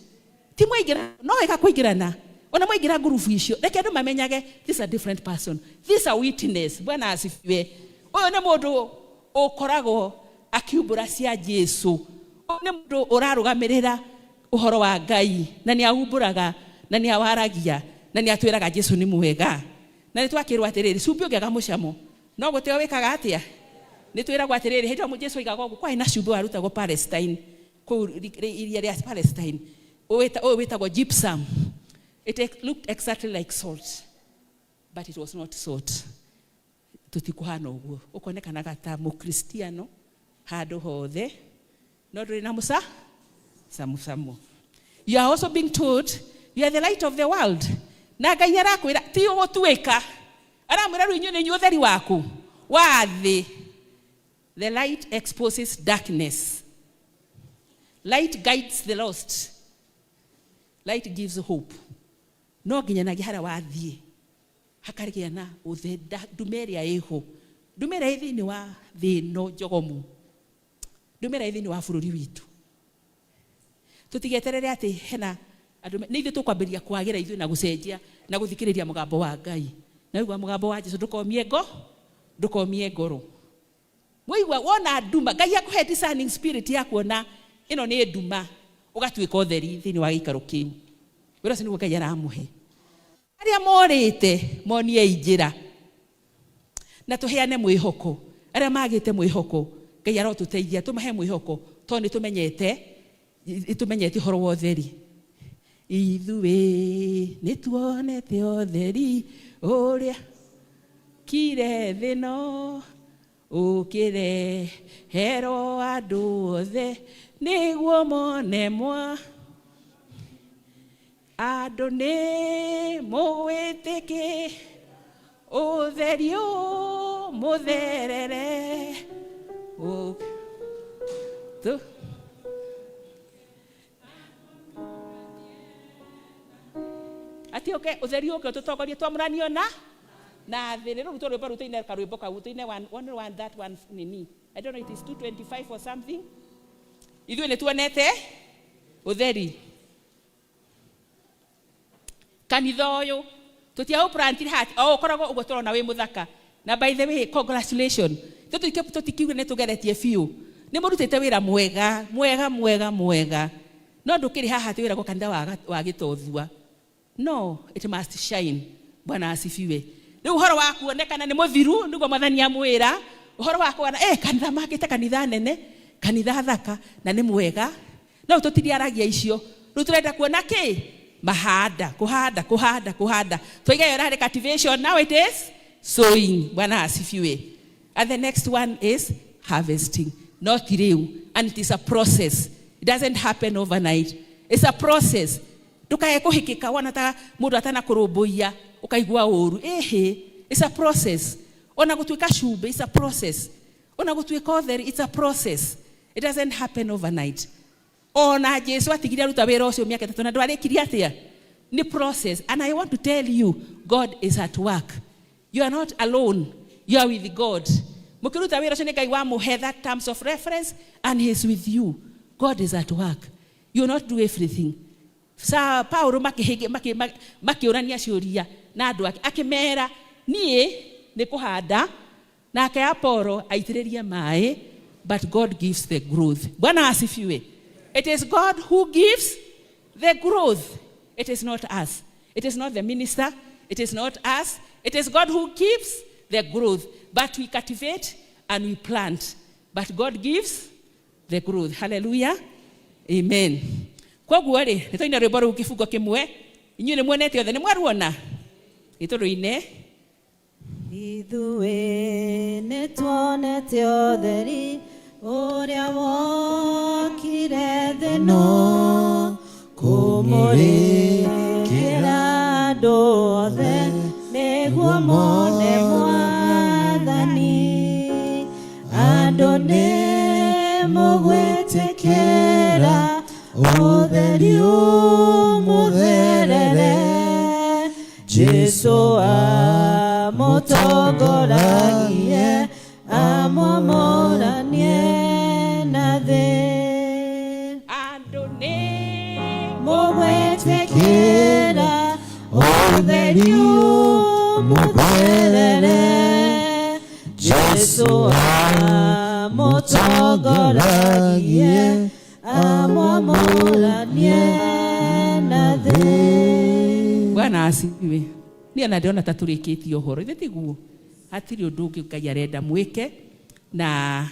Speaker 10: Ti mwaingĩra no wega kũingĩrana ona mwaingĩra ngurubu icio, reke andũ mamenyage this is a different person, this is a witness. Bwana asifiwe. Ũyũ nĩ mũndũ ũkoragwo akiumbũra cia Jesu, ũyũ nĩ mũndũ ũrarũgamĩrĩra ũhoro wa Ngai, na nĩ aumbũraga na nĩ awaragia na nĩ atwĩraga Jesu nĩ mwega. Na nĩ twakĩrwo atĩrĩrĩ, cumbĩ ũngĩaga mũcamo no gũteo wĩkaga atĩa? Nĩ twĩragwo atĩrĩrĩ, hĩndĩ ĩyo Jesu oigaga ũguo, kwarĩ na cumbĩ warutagwo Palestine, kũu iria rĩa Palestine, ũyũ wĩtagwo gypsum. It looked exactly like salt, but it was not salt. Tũtikuhana ũguo, ũkonekanaga ta mũkristiano handũ hothe, no ndũrĩ na mũca samusamu. You are also being told you are the light of the world. Na Ngai arakwĩra ti ũgũtuĩka, aramwĩra rĩu inyuĩ nĩ inyuĩ ũtheri waku wa thĩ. The light exposes darkness. Light guides the lost. Light gives hope. No nginyanagia harĩa wathiĩ hakarĩgĩa na ũtheri, nduma ĩrĩa ĩho, nduma ĩrĩa ĩ thĩinĩ wa thĩ ĩno njogomu, nduma ĩrĩa ĩ thĩinĩ wa bũrũri witũ. Tũtigeterere atĩ hena andũ nĩ ithuĩ tũkwambĩrĩria kwagĩra ithuĩ na gũcenjia na gũthikĩrĩria mũgambo wa Ngai. Na waigua mũgambo wa Jesu ndũkomie ngo, ndũkomie ngoro. Waigua wona nduma, Ngai akũhe discerning spirit ya kuona ĩno nĩ nduma, ũgatuĩka ũtheri thĩinĩ wa gĩikaro kĩu. Wĩra ũcio nĩguo Ngai aramũhe. Arĩa morĩte moniei njĩra na tũheane mwĩhoko. Arĩa magĩte mwĩhoko, Ngai arotũteithia tũmahe mwĩhoko, tondũ nĩ tũmenyete ũhoro wa ũtheri. Ithuĩ nĩ tuonete ũtheri ũrĩa kire thĩ no ũkĩre hero andũ othe nĩguo mone mwa andũ nĩ mũwĩtĩkĩ ũtheri mũtherere tu ati oke ũtheri ũke ũtũtongorie twamũranio na thĩ. Rĩu rũrutwo rwĩmbo rũu tũine karwĩmbo kau, tũine one, one, one, that one nini, I don't know, it is 225 or something. Ithuĩ nĩ tuonete ũtheri kanitha ũyũ tũtiaũplantire hat o ũkoragwo ũguo tũrona wĩ mũthaka. Na by the way, congratulation, tũtikiuge nĩ tũgeretie biũ, nĩ mũrutĩte wĩra mwega mwega mwega mwega, no ndũkĩrĩ haha atĩ wĩragwo kanitha wa gĩtothua. No, it must shine. Bwana asifiwe. Rĩu ũhoro wa kuonekana nĩ mũthiru, nĩguo mwathani amwĩra ũhoro wa kuona kanitha makĩte kanitha nene, kanitha thaka na nĩ mwega, no tũtiriaragia icio. Rĩu tũrenda kuona kĩ mahanda, kuhanda, kuhanda, kuhanda. Twaiga ĩyo ĩrarĩ cultivation, now it is sowing. Bwana asifiwe. And the next one is harvesting. Not rĩu, and it is a process. It doesn't happen overnight. It's a process. Ndukae kũhĩkĩka wona ta mũndũ atanakũrũmbũiya ũkaigua ũru. Ĩhĩ, it's a process. Ona gũtuĩka cumbĩ, it's a process. Ona gũtuĩka ũtheri, it's a process. It doesn't happen overnight. Ona Jesu atigire aruta wĩra ũcio mĩaka 3 na ndwarĩkirie atĩa? Nĩ process. And I want to tell you, God is at work. You are not alone. You are with God. Mũkĩruta wĩra ũcio nĩ Ngai wamũhe that terms of reference, and he is with you. God is at work. You will not do everything. Sa Paulo makĩũrania ciũria na andũ ake, akĩmera niĩ nĩ kũhanda nake Apollo aitĩrĩrie maĩ, but God gives the growth. Bwana asifiwe. It is God who gives the growth. It is not us. It is not the minister. It is not us. It is God who gives the growth. But we cultivate and we plant. But God gives the growth. Hallelujah. Amen. Koguo rĩ, nĩ twaina rwĩmbo rũu kĩbungo kĩmwe. Inyuĩ nĩ muonete othe, nĩ mwaruona? Nĩ tũrũine.
Speaker 11: Ithuĩ nĩ tuonete ũtheri ũrĩa wokire thĩ no kũmũrĩkĩra andũ othe nĩguo mone mwathani. Andũ nĩ mũgwĩtĩkĩra ũtheri ũmũtherere, Jesu amũtongoragie amwamũranie na thĩ.
Speaker 10: Andũ nĩ
Speaker 11: mũgwĩtĩkĩra Ũtheri ũmũtherere Jesu amũtongoragie amwamũranie na thĩ.
Speaker 10: Bwana asifiwe. Niĩ ona ndĩrona ta tũrĩkĩtie ũhoro, ithe tiguo? Hatirĩ ũndũ ũngĩ Ngai arenda mwĩke, na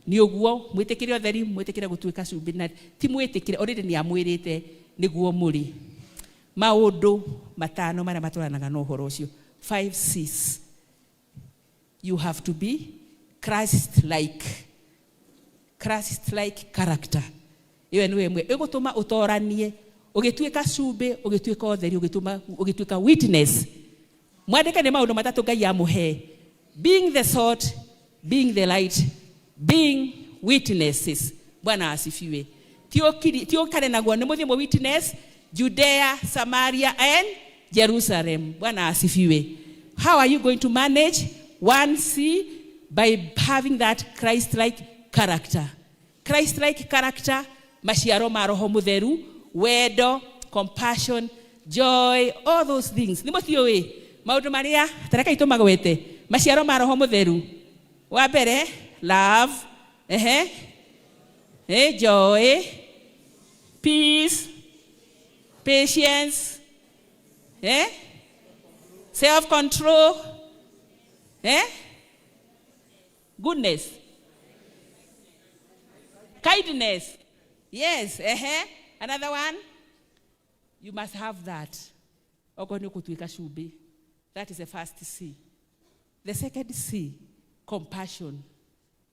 Speaker 10: nĩ ũguo mwĩtĩkĩre ũtheri, mwĩtĩkĩre gũtuĩka cumbĩ, na ti mwĩtĩkĩre already nĩ amwĩrĩte nĩguo mũrĩ. Maũndũ matano marĩa matwaranaga na ũhoro ũcio, 5 C's. You have to be Christ like, Christ like character. Ĩyo nĩ ĩmwe ĩgũtũma ũtoranie ũgĩtuĩka cumbĩ, ũgĩtuĩka ũtheri, ũgĩtũma ũgĩtuĩka witness. Mwandĩke nĩ maũndũ matatũ Ngai amũhe: being the salt, being the light, being witnesses. Bwana asifiwe. Ti ũkare naguo nĩ mũthiĩ mũ witness Judea, Samaria and Jerusalem. Bwana asifiwe. How are you going to manage one C? By having that Christ like character. Christ like character, maciaro ma Roho Mũtheru, wendo, compassion, joy, all those things. Nĩ mũtiũĩ maũndũ marĩa tareka itũmagwete maciaro ma Roho Mũtheru. Wa mbere, love, ehe, joy, peace, patience, self control, goodness, kindness. Yes, ehe. Another one, you must have that. Okorwo nĩ ũgũtuĩka cumbĩ. That is the first C. The second C, compassion.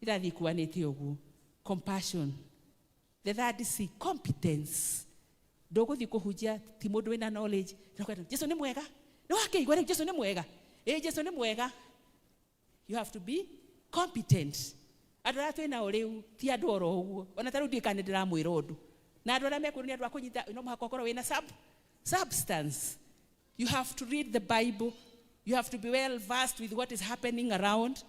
Speaker 10: Irathiĩ ikuanĩte ũguo. Compassion. The third C, competence. Ndũgũthiĩ kũhunjia ti mũndũ wĩna knowledge. Ndũkwenda, Jesu nĩ mwega. Nĩ wakĩigua rĩu Jesu nĩ mwega. Ĩ Jesu nĩ mwega. You have to be competent. Andũ arĩa twĩ nao rĩu ti andũ oro ũguo. Ona ta rĩu ndiũĩ kana nĩ ndĩramwĩra ũndũ. Na andũ arĩa mekuo nĩ andũ a kũnyita, no mũhaka ũkorwo wĩna substance. You have to read the Bible. You have to be well versed with what is happening around.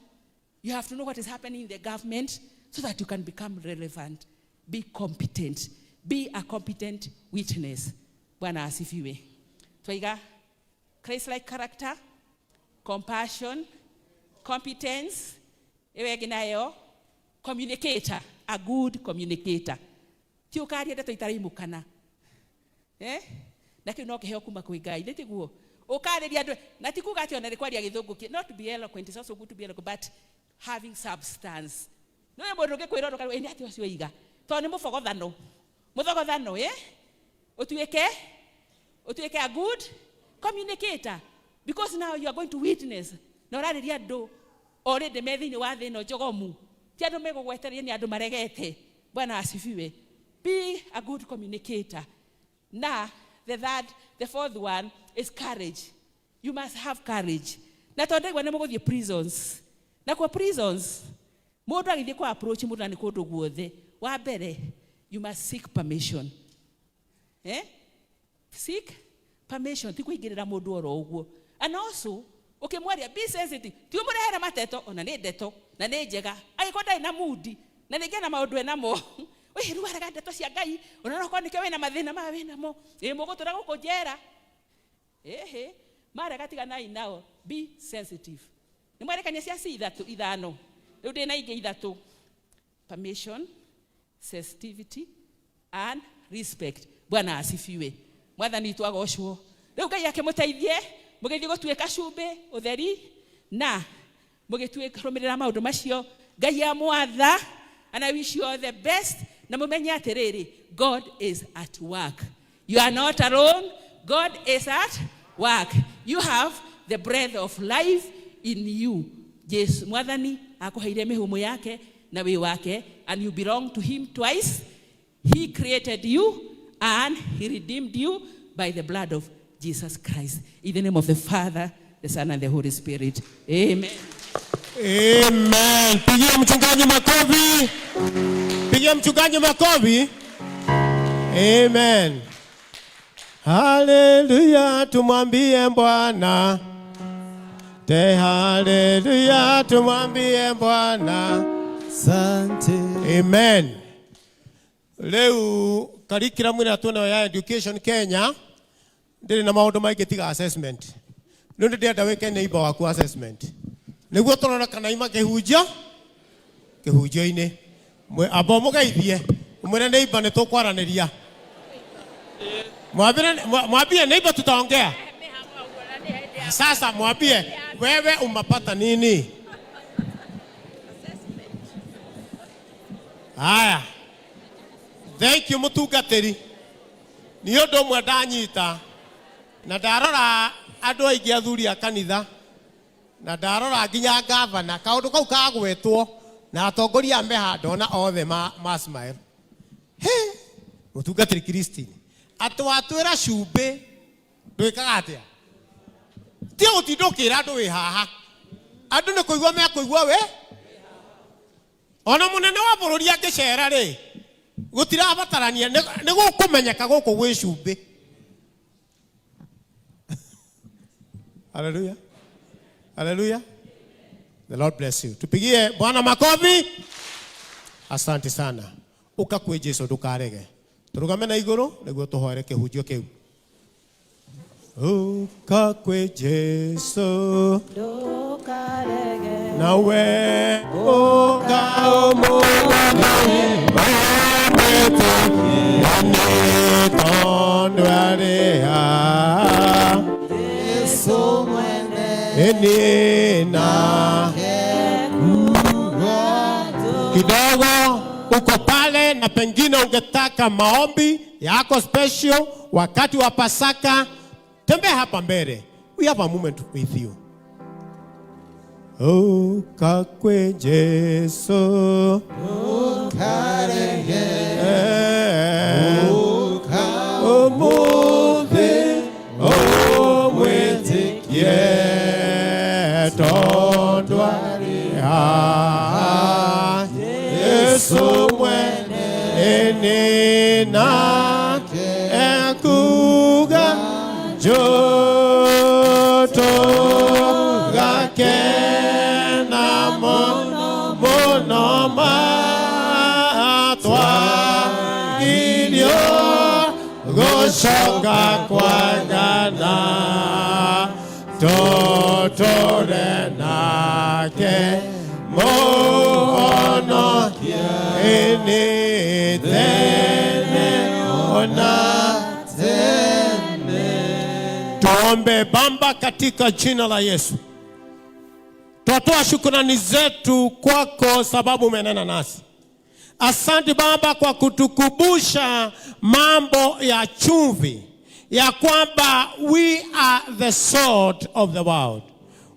Speaker 10: You have to know what is happening in the government so that you can become relevant. Be competent. Be a competent witness. Bwana asifiwe. Twaiga Christ-like character, compassion, competence, ĩyo ĩngĩ nayo communicator, a good communicator. Ti ũkaria ndeto itaraimũkana. Eh? Na kĩu no kĩheo kuma kwĩ Ngai, nĩ tiguo? Ũkarĩria andũ, na ti kuga atĩ ona nĩ kwaria gĩthũngũ not to be eloquent, it's also good to be eloquent, but having substance. No mũndũ ũngĩkwĩra ũndũ ũkarigwo, "Ĩ, nĩ atĩa ũcio oiga?" Tondũ nĩ mũbogothano. Mũthogothano, eh? Ũtuĩke a good communicator, because now you are going to witness. Na ũrarĩria andũ already me thĩinĩ wa thĩ ĩno njogomu. Ti andũ megũgwetereria, nĩ andũ maregete. Bwana asifiwe. Be a good communicator. Na the fourth one is courage. You must have courage. Na tondũ ndaigua nĩ mũgũthiĩ prisons. Na kwa prisons, mũndũ agĩthiĩ kwa approach mũndũ na nĩ kũndũ guothe. Wa mbere, you must seek permission. Eh? Seek permission, ti kũingĩrĩra mũndũ oro ũguo. And also, ũkĩmwaria, be sensitive. Ti ũmũrehere mateto, ona nĩ ndeto, na nĩ njega. Angĩkorwo ndarĩ na mudi, na ningĩ na maũndũ enamo. Wĩ rĩu arega ndeto cia Ngai, ona no korwo nĩkĩo wĩna mathĩna maya wĩnamo. Ĩ mũgũtũra gũkũ njera. Ĩhĩ, marega tiganai nao. Be sensitive. Nĩ mwarekania cia C ithatũ, ithano. Rĩu ndĩna ingĩ ithatũ. Permission, sensitivity and respect. Bwana asifiwe. Mwathani witũ agocwo. Rĩu Ngai akĩmũteithie mũgĩthiĩ gũtuĩka cumbĩ ũtheri na mũgĩtuĩka rũmĩrĩra maũndũ macio Ngai amwatha. And I wish you all the best, na mũmenye atĩrĩrĩ, God is at work. You are not alone. God is at work. You have the breath of life in you. Jesu Mwathani akũheire mĩhũmũ yake na wĩ wake, and you belong to him twice. He created you and he redeemed you by the blood of Jesus Christ. In the name of the Father, the Son, and the Holy Spirit. Amen.
Speaker 5: Amen. Pigia mchungaji makofi. Pigia mchungaji makofi. Amen. Haleluya, tumwambie Bwana. Te haleluya, tumwambie Bwana.
Speaker 1: Asante.
Speaker 5: Amen. Rĩu curriculum ĩrĩa twĩnayo ya Education Kenya. Ndĩrĩ na maũndũ maingĩ tiga assessment. Rĩu nĩ ndĩrenda wĩke neighbor waku assessment. Nĩguo tũrore kana ima kĩhunjio kĩhunjio-inĩ. Amba ũmũgeithie, ũmwĩre neighbor nĩ tũkwaranĩria. Mwambie mwambie neighbor tutaongea. Sasa mwambie wewe umepata nini? Haya. Thank you mũtungatĩri. Nĩ ũndũ ũmwe ndanyita na ndarora andũ aingĩ athuri a kanitha na ndarora nginya gavana kaũndũ kau kagwetwo na atongoria a meha ndona othe ma, ma smile. He, mũtungatĩri Christine atĩ watwĩra cumbĩ ndwĩkaga atĩa? Ti gũtinda ũkĩra andũ wĩ haha, andũ nĩ kũigua mekũigua we ona mũnene wa bũrũri angĩcera rĩ gũtirabatarania nĩ gũkũmenyeka gũkũ gwĩ cumbĩ. Haleluya, haleluya. The Lord bless you. Tupigie Bwana makofi. Asante sana. Uka kwĩ Jesu ndukarege. Turugame na igũrũ nĩguo tũhoere kĩhunjio kĩu. Uka kwĩ Jesu nawe uka ũmũthĩ nĩ tondũ arĩ haha.
Speaker 1: Yesu mwene
Speaker 5: Eni na kidogo uko pale na pengine ungetaka maombi yako special wakati wa Pasaka, tembea hapa mbele. We have a moment with you. Uka kwe Jesu umuthi umwitikie tondu arĩ haha Yesu mwene nĩ nake ekuga njũtũ gakena mũno mũno matwagirio gũcoka kwagana tũtũre nake mũhonokia ĩnĩ tene ona tene. Tuombe. Baba, katika jina la Yesu twatoa shukrani zetu kwako, sababu umenena nasi. Asante Baba kwa kutukumbusha mambo ya chumvi, ya kwamba we are the salt of the world.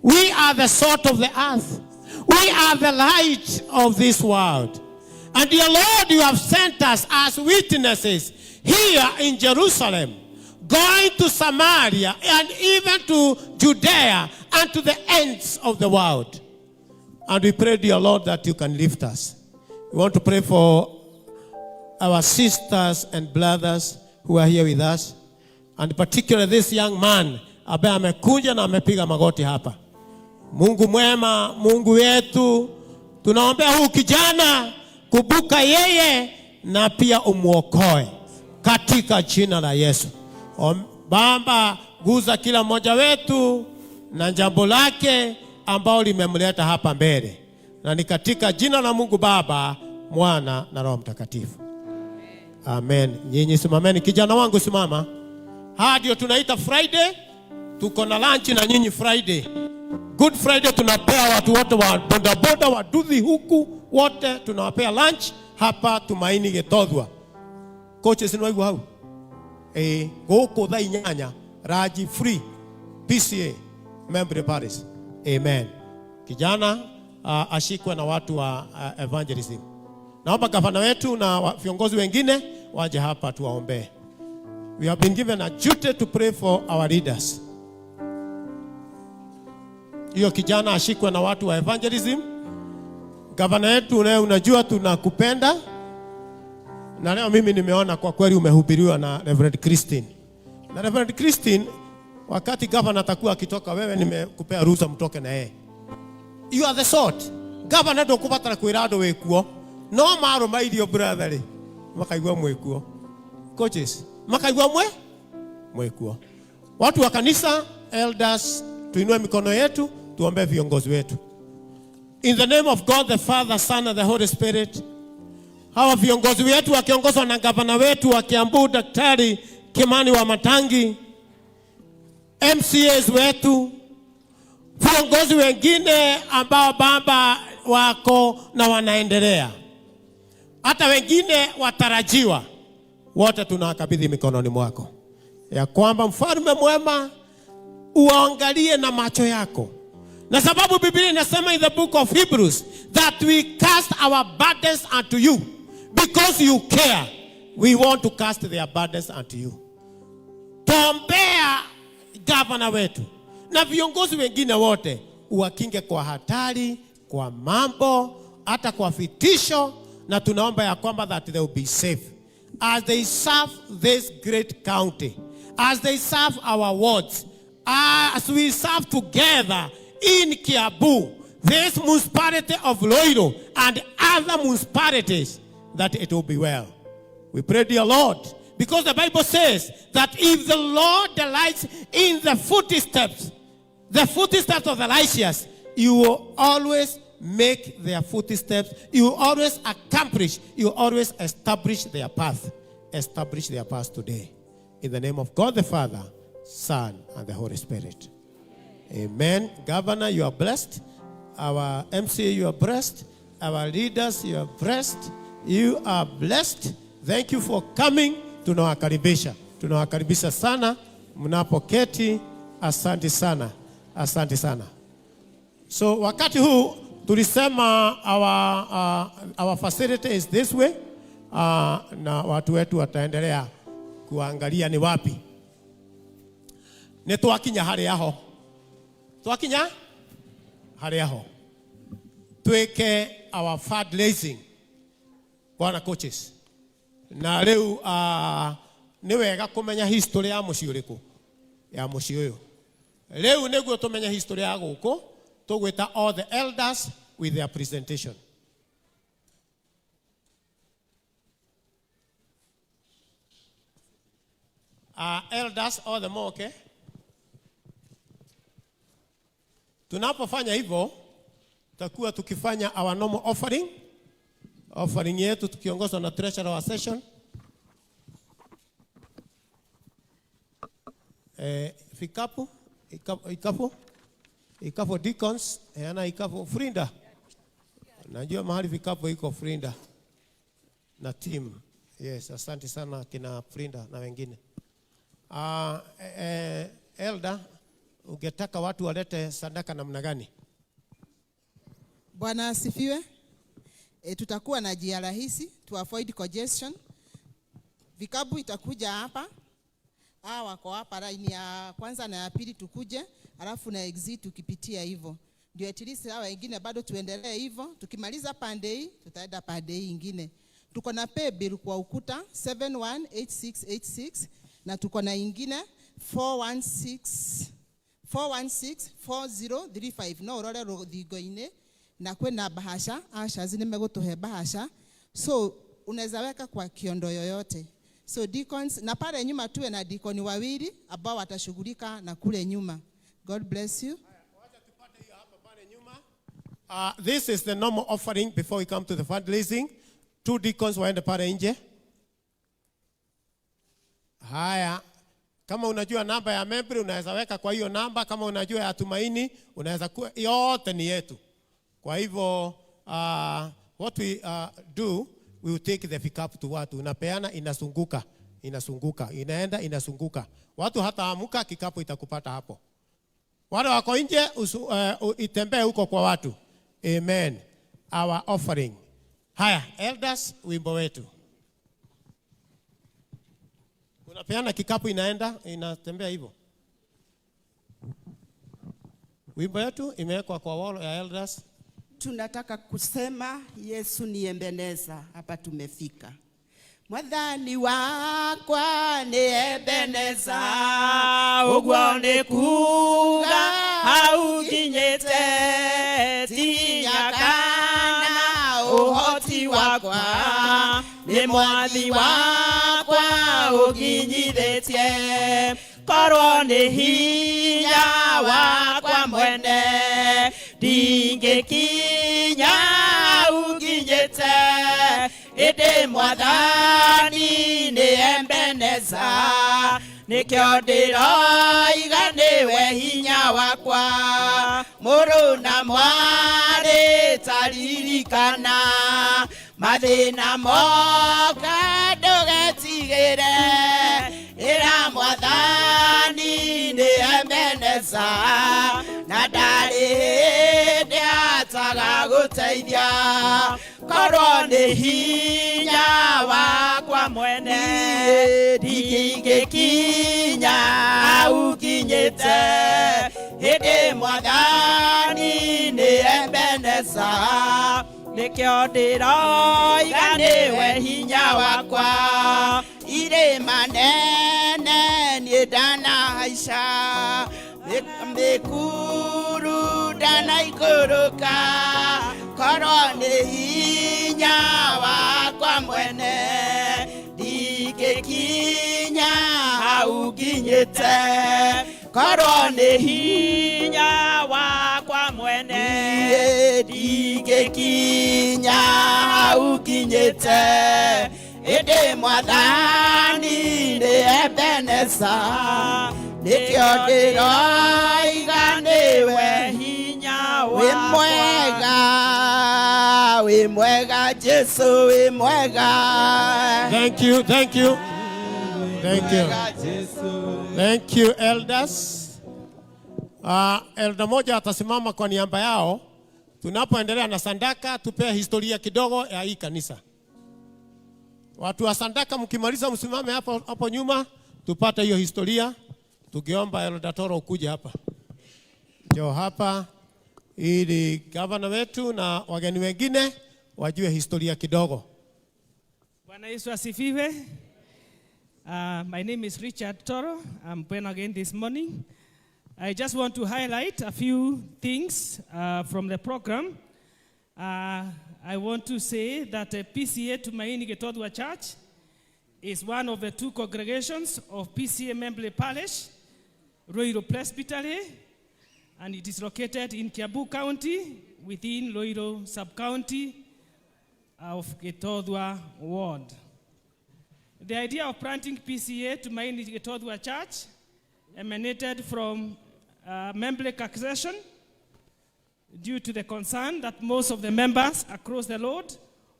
Speaker 5: We are the salt of the earth. We are the light of this world. And dear Lord, you have sent us as witnesses here in Jerusalem, going to Samaria and even to Judea and to the ends of the world. And we pray, dear Lord, that you can lift us. We want to pray for our sisters and brothers who are here with us, and particularly this young man ambaye amekuja na amepiga magoti hapa. Mungu mwema, Mungu wetu, tunaombea huu kijana, kumbuka yeye na pia umuokoe katika jina la Yesu. Baba, guza kila mmoja wetu na jambo lake ambao limemleta hapa mbele, na ni katika jina la Mungu Baba, Mwana na Roho Mtakatifu. Amen. Nyinyi simameni, kijana wangu simama. Haya ndio tunaita Friday. Tuko na lunch na nyinyi Friday. Good Friday tunapea watu wote wa bodaboda waduthi huku wote tunawapea lunch hapa Tumaini Gitothua. Coaches nĩ waigua hau? Gũkũ thaa 8 lunch free PCEA Membre Parish. Amen. Kijana ashikwe na watu wa evangelism. Naomba gavana wetu na viongozi wengine waje hapa tuwaombee. We have been given a duty to pray for our leaders. Hiyo kijana ashikwe na watu wa evangelism. Gavana wetu leo, unajua tunakupenda. Na leo mimi nimeona kwa kweli umehubiriwa na Reverend Christine. Na Reverend Christine, wakati gavana atakuwa akitoka, wewe nimekupea ruhusa mtoke na yeye. You are the salt. Gavana ndũkũbatara kwĩra andũ wĩkuo. No marũma irio brother rĩ, makaigua mwĩkuo. Coaches, makaigua mwĩkuo. Watu wa kanisa, elders, tuinue mikono yetu tuombee viongozi wetu. In the name of God the Father, Son and the Holy Spirit. Hawa viongozi wetu wakiongozwa na gavana wetu wa Kiambu Daktari Kimani Wamatangi, MCAs wetu, viongozi wengine ambao Baba wako na wanaendelea, hata wengine watarajiwa, wote tunawakabidhi mikononi mwako, ya kwamba mfalme mwema uangalie na macho yako, na sababu Biblia inasema in the book of Hebrews that we cast our burdens unto you because you care. We want to cast their burdens unto you. Tuombea gavana wetu na viongozi wengine wote, uwakinge kwa hatari, kwa mambo, hata kwa vitisho, na tunaomba ya kwamba that they will be safe as they serve this great county, as they serve our wards, as we serve together in Kiambu, this municipality of Ruiru and other municipalities, that it will be well. We pray, dear Lord, because the Bible says that if the Lord delights in the footsteps of the righteous, you will always make their footsteps, you will always accomplish, you will always establish their path. Establish their path today. In the name of God the Father, Son, and the Holy Spirit. Amen. Governor, you are blessed. Our MCA, you are blessed. Our leaders, you are blessed. You are blessed. Thank you for coming. Tunawakaribisha. Tunawakaribisha sana mnapoketi. Asante sana. Asante sana. So wakati huu tulisema our facility is this way. Na watu wetu wataendelea kuangalia ni wapi. Nĩ twakinya harĩa ho. Twakinya harĩa ho. Twĩke our fundraising. Bwana coaches. Na rĩu nĩ wega kũmenya history ya mũciĩ ũrĩkũ, ya mũciĩ ũyũ. Rĩu nĩguo tũmenye history ya gũkũ, tũgwĩta all the elders with their presentation. Elders all the more, okay? Tunapofanya hivyo, tutakuwa tukifanya our normal offering. Offering yetu tukiongozwa na treasurer wa session. Vikapu, ikapu, ikapu, ikapu deacons, ana ikapu Frinda. Najua mahali vikapu iko Frinda na team. Yes, asante sana kina Frinda na wengine. Elder, ungetaka watu walete sadaka namna gani?
Speaker 12: Bwana asifiwe. Tutakuwa na njia rahisi to avoid congestion. Vikapu itakuja hapa. Hawa wako hapa line ya kwanza na ya pili tukuje, alafu na exit tukipitia hivyo. Ndio at least hawa wengine bado tuendelee hivyo. Tukimaliza pande hii tutaenda pande hii ingine. Tuko na pay bill kwa ukuta 718686 na tuko na ingine 416 4164035 no urore ruthingo-inĩ na kwĩna bahasha, ushers nĩ megũtũhe bahasha, so unaweza weka kwa kiondo yoyote. So deacons, na pale nyuma tuwe na deacon wawili ambao watashughulika na kule nyuma. God bless you.
Speaker 5: This is the normal offering before we come to the fundraising. 2 deacons waende pale nje. Haya, kama unajua namba ya Membri unaweza weka kwa hiyo namba, kama unajua ya Tumaini unaweza kuwa, yote ni yetu. Kwa hivyo what we do, we will take the vikapu tu watu. Unapeana, inasunguka, inasunguka, inaenda, inasunguka. Watu hata amuka, kikapu itakupata hapo. Wale wako nje itembee huko kwa watu. Amen. Our offering. Haya, elders, wimbo wetu. Unapeana kikapu, inaenda, inatembea hivyo. Wimbo yetu imewekwa kwa wall ya elders.
Speaker 8: Tunataka kusema Yesu ni Ebeneza, hapa tumefika. Mwathani wakwa ni Ebeneza, uguo ni kuga hau nginyĩte, tinya kana ũhoti wakwa, nĩ mwathi wakwa ũnginyithĩtie. Korwo nĩ hinya wakwa mwene ndingĩkinya ukinyĩte, ĩndĩ Mwathani nĩ Ebeneza, nĩkĩo ndĩroiga nĩwe hinya wakwa. Mũrũ na mwarĩ, taririkana mathĩna moka, ndũgetigĩre, ĩra Mwathani nĩ Ebeneza, na ndarĩ hĩndĩ ataga gũteithia. Korwo nĩ hinya wakwa mwene ndingĩkinya ukinyĩte, ĩndĩ Mwathani nĩ Ebeneza, nĩkĩo ndĩroiga nĩwe hinya wakwa. Irĩma nene niĩ ndanahaica, mĩkuru ndanaikũrũka, korwo nĩ hinya wakwa mwene ndingĩkinya hau nginyĩte. Korwo nĩ hinya wakwa mwene ndingĩkinya hau nginyĩte, ĩndĩ Mwathani nĩ Ebeneza, nĩkĩo ndĩroiga nĩwe hinya. Wĩ mwega, wĩ mwega Jesu, wĩ mwega.
Speaker 5: Thank you, thank you. Thank you. Thank you, elders. Elder moja atasimama kwa niaba yao. Tunapoendelea na sandaka, tupee historia kidogo ya hii kanisa. Watu wa sandaka, mkimaliza msimame hapo hapo nyuma tupate hiyo historia. Tukiomba Elder Toro ukuje hapa. Njoo hapa ili gavana wetu na wageni wengine wajue historia kidogo.
Speaker 13: Bwana Yesu asifiwe. My name is Richard Toro. I'm born again this morning. I just want to highlight a few things from the program. I want to say that PCEA Tumaini Gitothua Church is one of the two congregations of PCEA Membley Parish, Ruiru Presbytery, and it is located in Kiambu County within Ruiru Sub-County of Gitothua Ward. The idea of planting PCEA Tumaini Gitothua Church emanated from Membley Succession due to the concern that most of the members across the road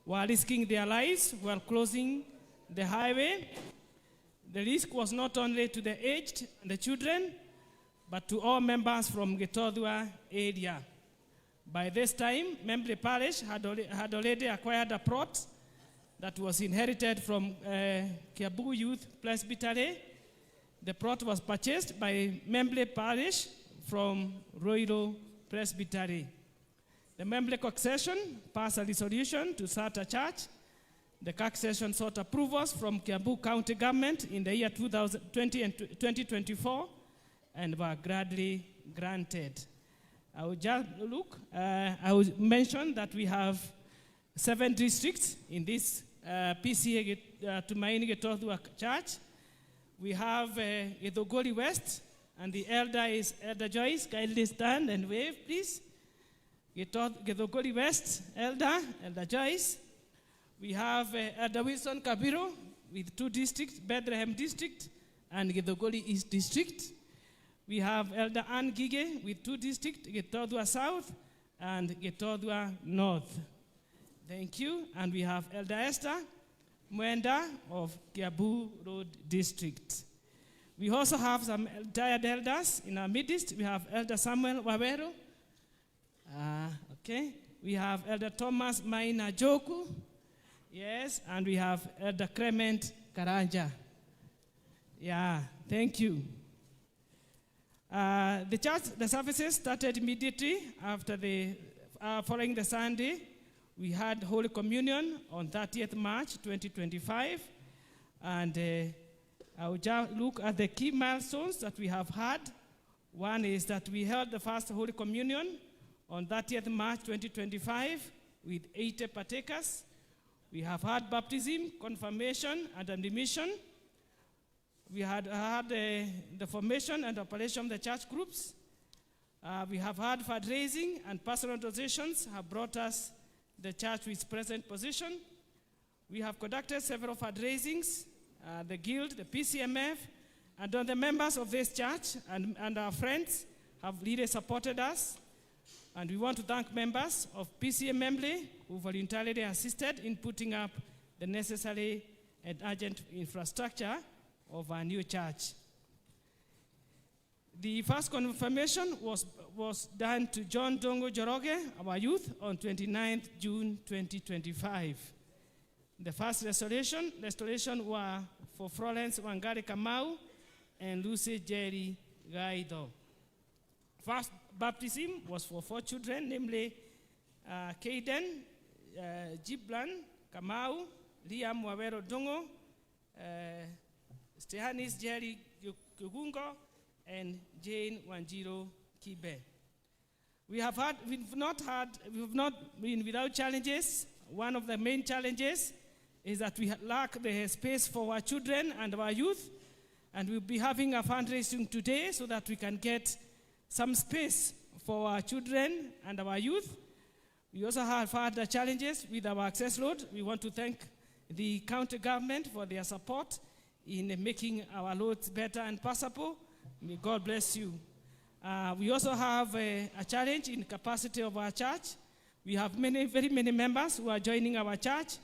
Speaker 13: were risking their lives while crossing the highway. The risk was not only to the aged and the children, but to all members from Gitothua area. By this time, Membley Parish had already acquired a plot that was inherited from Kiambu Youth Presbytery. The plot was purchased by Membley Parish from Ruiru Presbytery. The Membley Succession passed a resolution to start a church. The succession sought approvals from Kiambu County government in the year 2020 and 2024 and were gladly granted. I will just look, I will mention that we have 7 districts in this PCEA Tumaini Gitothua Church. We have Githunguri West, and the elder is Elder Joyce. Kindly stand and wave, please. Githunguri West, Elder Joyce. We have Elder Wilson Kabiru with 2 districts, Bethlehem District and Githunguri East District. We have Elder Ann Gige with 2 districts, Gitothua South and Gitothua North. Thank you. And we have Elder Esther Mwenda of Kiambu Road District. We also have some retired elders in our midst. We have Elder Samuel Wawero. Okay. We have Elder Thomas Maina Joku. Yes, and we have Elder Clement Karanja. Yeah, thank you. The church, the services started immediately after the following the Sunday. We had Holy Communion on 30th March 2025. And I will just look at the key milestones that we have had. One is that we held the first Holy Communion on 30th March 2025 with 80 partakers. We have had baptism, confirmation, and admission We had had the formation and operation of the church groups. We have had fundraising and personal donations have brought us the church to its present position. We have conducted several fundraisings, the Guild, the PCMF, and all the members of this church and our friends have really supported us. And we want to thank members of PCA Membley who voluntarily assisted in putting up the necessary and urgent infrastructure of our new church. The first confirmation was done to John Dongo Joroge, our youth, on 29th June 2025. The first restoration were for Florence Wangari Kamau and Lucy Jerry Gaido. First baptism was for 4 children, namely Kaden, Giblan Kamau, Liam Wawero Dongo, Stehanis Jerry Kugungo, and Jane Wanjiro Kibe. We've not been without challenges. One of the main challenges is that we lack the space for our children and our youth, and we'll be having a fundraising today so that we can get some space for our children and our youth. We also have had the challenges with our access road. We want to thank the county government for their support in making our roads better and passable. May God bless you. We also have a challenge in capacity of our church. We have many, very many members who are joining our church,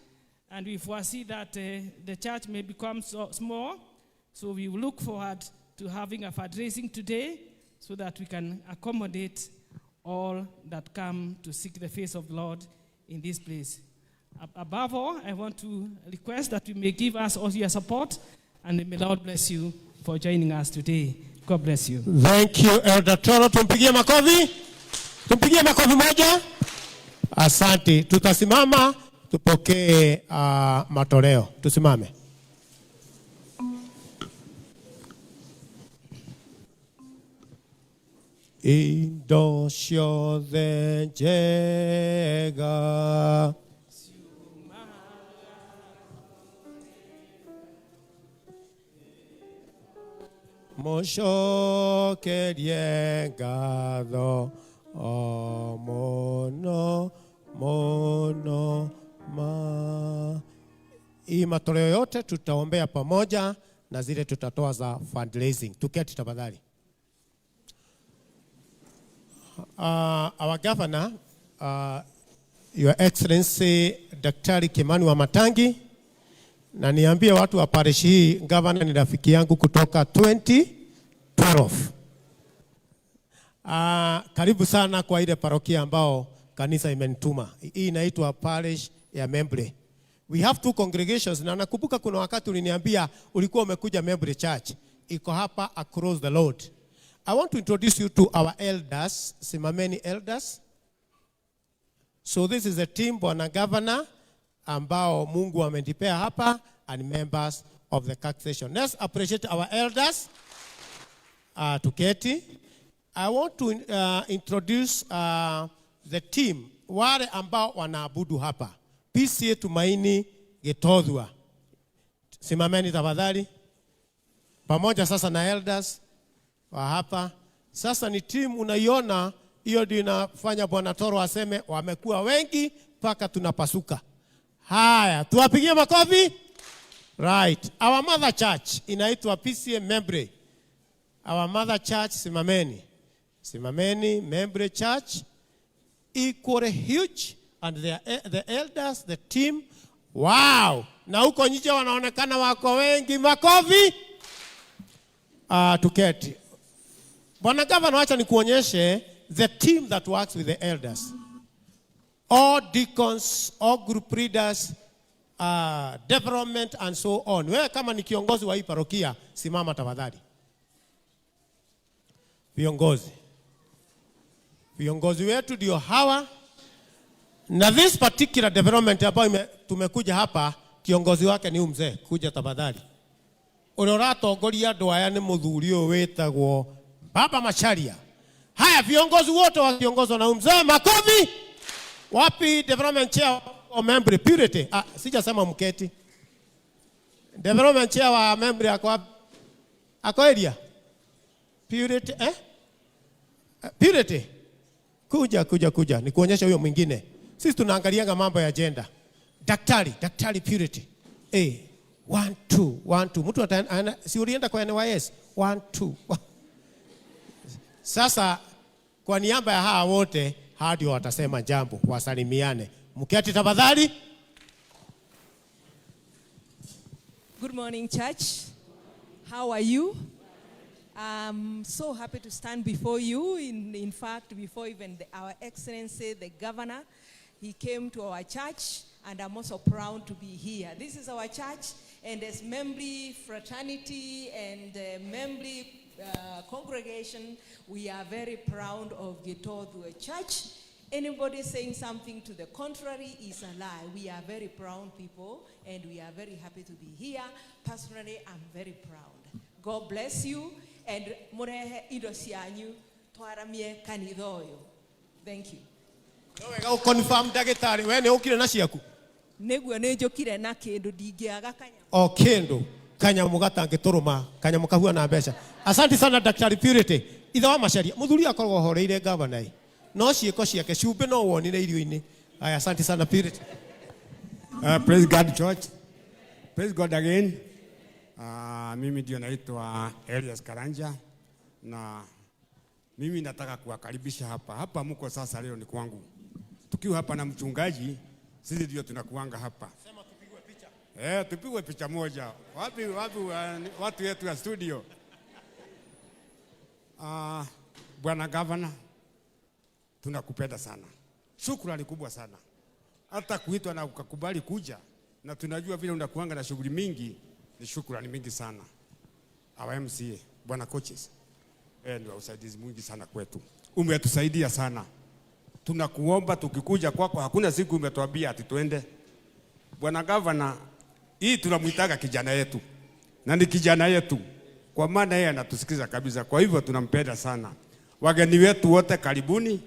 Speaker 13: and we foresee that the church may become so small. So we look forward to having a fundraising today so that we can accommodate all that come to seek the face of the Lord in this place. Above all, I want to request that you may give us all your support, and may the Lord bless you for joining us today. God bless you.
Speaker 5: Thank you, Elder Toro. Tumpigie makofi. Tumpigie makofi moja. Asante. Tutasimama tupokee matoleo. Tusimame. Indo ciothe njega mũcokerie ngatho o mũno mũno ma. Hii matoleo yote tutaombea pamoja na zile tutatoa za fundraising. Tuketi tafadhali. Our governor, Your Excellency Daktari Kimani Wamatangi, na niambie watu wa parish hii, governor ni rafiki yangu kutoka 2012. Karibu sana kwa ile parokia ambao kanisa imenituma. Hii inaitwa parish ya Membley. We have 2 congregations, na nakumbuka kuna wakati uliniambia ulikuwa umekuja Membley Church. Iko hapa across the road. I want to introduce you to our elders, Simameni elders. So this is a team, Bwana Governor, ambao Mungu amenipea hapa, and members of the congregation. Let's appreciate our elders. Tuketi. I want to introduce the team, wale ambao wanaabudu hapa. PCA Tumaini Gitothua. Simameni tafadhali. Pamoja sasa na elders wa hapa. Sasa ni team unaiona, hiyo ndio inafanya Bwana Toro aseme wamekuwa wengi mpaka tunapasuka. Haya, tuwapigie makofi. Right. Our mother church inaitwa PCA Membley. Our mother church, simameni. Simameni, Membley Church. Equally huge, and the elders, the team. Wow. Na huko nje wanaonekana wako wengi. Makofi. Tuketi. Bwana Governor, acha nikuonyeshe the team that works with the elders. All deacons, all group leaders, development and so on. Wewe kama ni kiongozi wa hii parokia, simama tafadhali. Viongozi. Viongozi wetu ndio hawa. Na this particular development ambayo tumekuja hapa, kiongozi wake ni huyu mzee. Kuja tafadhali. Ũrĩa ũratongoria andũ aya nĩ mũthuri ũyũ wĩtagwo Baba Macharia. Haya, viongozi wote wakiongozwa na huyu mzee, makofi. Wapi development chair wa Membley Purity? Sijasema mketi. Development chair wa Membley ako wapi? Ako area? Purity, eh? Purity. Kuja, kuja, kuja. Nikuonyesha huyo mwingine. Sisi tunaangalianga mambo ya gender. Daktari, Daktari Purity. Eh, 1 2 1 2. Mtu si ulienda kwa NYS? 1 2. Sasa kwa niaba ya hawa wote, hawa ndio watasema jambo, wasalimiane. Mketi tafadhali.
Speaker 14: Good morning, church. How are you? I'm so happy to stand before you. In fact, before even our Excellency, the Governor, he came to our church, and I'm also proud to be here. This is our church, and as Membley fraternity and Membley congregation, we are very proud of Gitothue Church. Anybody saying something to the contrary is a lie. We are very proud people, and we are very happy to be here. Personally, I'm very proud. God bless you, and murehe indo cianyu twaramie kanitha ũyũ. Thank you.
Speaker 5: No wega gũ confirm ndagĩtarĩ, we nĩ ũkire na ciaku?
Speaker 14: Nĩguo nĩ njũkire na kĩndũ ndingĩaga kanyamũ.
Speaker 5: O kĩndũ kanyamũ gatangĩtũrũma, kanyamũ kahuana mbeca. Asante sana Daktari Purity. Ithe wa Macharia, mũthuri akoragwo horeire gavana ĩ. No ciĩko ciake cumbĩ no wonire irio-inĩ. Aya, asante sana Purity.
Speaker 15: Praise God church. Praise God again. Mimi ndio naitwa Elias Karanja na mimi nataka kuwakaribisha hapa. Hapa mko sasa leo ni kwangu. Tukiwa hapa na mchungaji, sisi ndio tunakuanga hapa.
Speaker 5: Sema tupigwe picha.
Speaker 15: Tupigwe picha moja. Wapi, wapi, watu wetu wa studio? Bwana Governor, tunakupenda sana. Shukrani kubwa sana. Hata kuitwa na ukakubali kuja, na tunajua vile unakuanga na shughuli mingi, ni shukrani mingi sana. Our MCA, Bwana Coaches, ni usaidizi mwingi sana kwetu. Umetusaidia sana. Tunakuomba tukikuja kwako, hakuna siku umetuambia ati tuende. Bwana Governor, hii tunamuitaga kijana yetu. Na ni kijana yetu. Kwa maana yeye anatusikiza kabisa. Kwa hivyo tunampenda sana. Wageni wetu wote karibuni.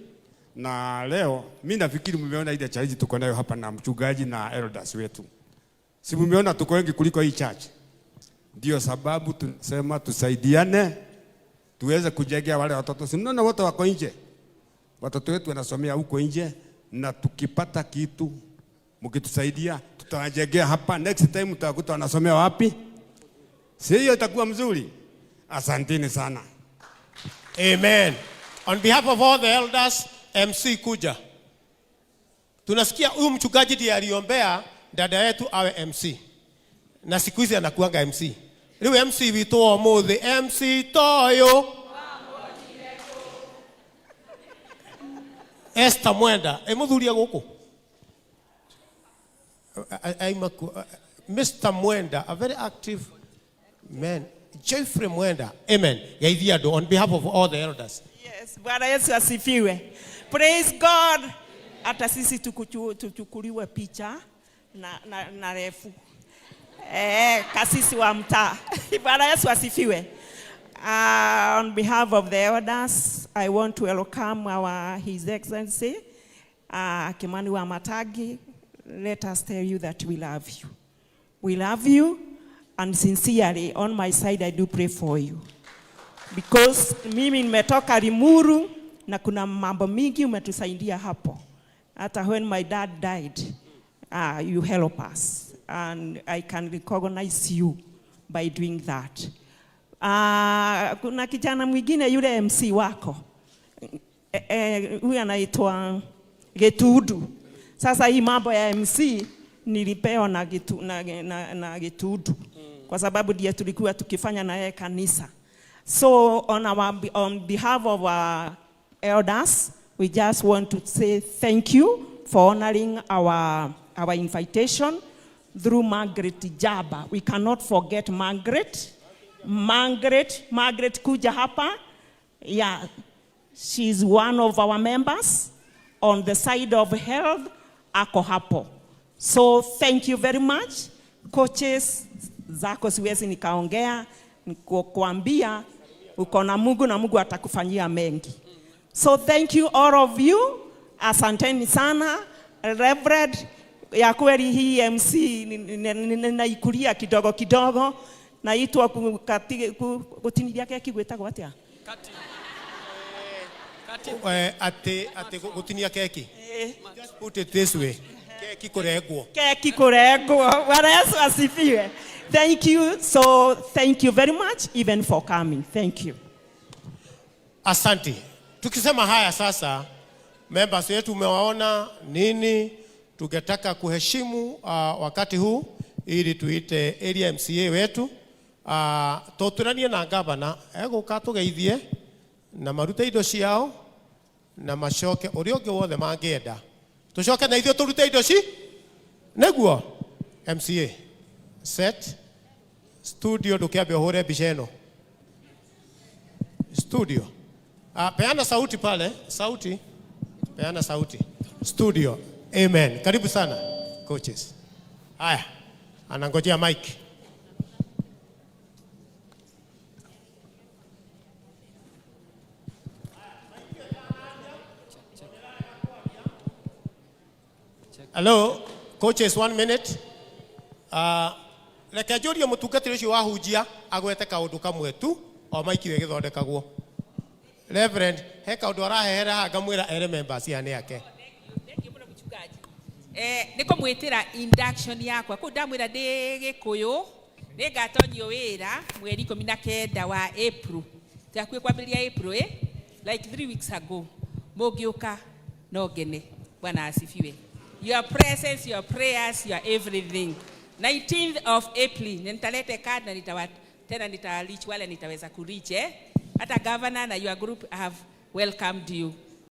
Speaker 15: Na leo mimi nafikiri mmeona ile challenge tuko nayo hapa na mchungaji na elders wetu. Si mmeona tuko wengi kuliko hii church? Ndio sababu tunasema tusaidiane tuweze kujengea wale watoto. Si mnaona wote wako nje? Watoto wetu wanasomea huko nje, na tukipata kitu mkitusaidia tutawajengea hapa. Next time mtakuta wanasomea wapi? Si hiyo itakuwa mzuri? Asanteni sana.
Speaker 5: Amen. On behalf of all the elders, MC kuja. Tunasikia huyu mchungaji ndiye aliombea dada yetu awe MC. Na siku hizi anakuanga MC. Rĩu MC witũ wa ũmũthĩ, MC Toyo. Esther Mwenda. Mũthuri gũkũ? Mr. Mwenda, a very active man. Jeffrey Mwenda. Amen. Geithia andũ on behalf of all the elders.
Speaker 8: Yes, Bwana Yesu asifiwe. Praise God. Hata sisi tuchukuliwe picha na refu. Kasisi wa mtaa. Bwana Yesu asifiwe. On behalf of the elders, I want to welcome our His Excellency, Kimani Wamatangi. Let us tell you that we love you. We love you, and sincerely, on my side, I do pray for you. Because mimi nimetoka Limuru, na kuna mambo mingi umetusaidia hapo. Hata when my dad died, you help us. And I can recognize you by doing that. Kuna kijana mwingine yule MC wako. Huyu anaitwa Getudu. Sasa hii mambo ya MC nilipewa na Getudu. Kwa sababu ndiye tulikuwa tukifanya na yeye kanisa. So on behalf of our elders, we just want to say thank you for honoring our invitation through Margaret Jaba. We cannot forget Margaret. Margaret kuja hapa. Yeah, she's one of our members on the side of health, ako hapo. So thank you very much. Coaches, zako siwezi nikaongea, nikuambia uko na Mungu na Mungu atakufanyia mengi. So thank you all of you. Asanteni sana. Reverend, ya kweli hii MC naikulia kidogo kidogo. Na itwa gutinithia keki gwĩtagwo atĩa?
Speaker 5: Atĩ gũtinia keki. Just put it this way. Keki kũrengwo.
Speaker 8: Keki kũrengwo. Bwana Yesu asifiwe. Thank you. So thank you very much even for coming. Thank you.
Speaker 5: Asante. Tukisema haya sasa, members wetu umewaona nini, tungetaka kuheshimu wakati huu ili tuite area MCA wetu tũtũranie na gavana egũka tũgeithie na marute indo ciao na macoke ũrĩa ũngĩ wothe mangĩenda tũcoke na ithuĩ tũrute indo ci nĩguo. MCA set studio, ndũkĩambe ũhũre mbica ĩno studio. Peana sauti pale, sauti. Peana sauti. Studio. Amen. Karibu sana coaches. Haya, anangojea mic. Hello, coaches, 1 minute. Reke njũrie mũtungatĩri ũcio wahunjia agwete kaũndũ kamwe tu o maiki ĩgĩthondekagwo. Reverend, he kaũndũ arahehera haha ngamwĩra ere members aya nĩ ake.
Speaker 10: Nĩ kũmwĩtĩra induction yakwa kũu ndamwĩra ndĩ Gĩkũyũ nĩ ngatonyio wĩra mweri 19 wa April, twakuĩ kwambĩrĩria April, like 3 weeks ago. Mũngĩũka no ngene. Bwana asifiwe. Your presence, your prayers, your everything. 19th of April nitalete card na nitawa tena nitareach wale nitaweza kureach. Hata governor na your group have welcomed you.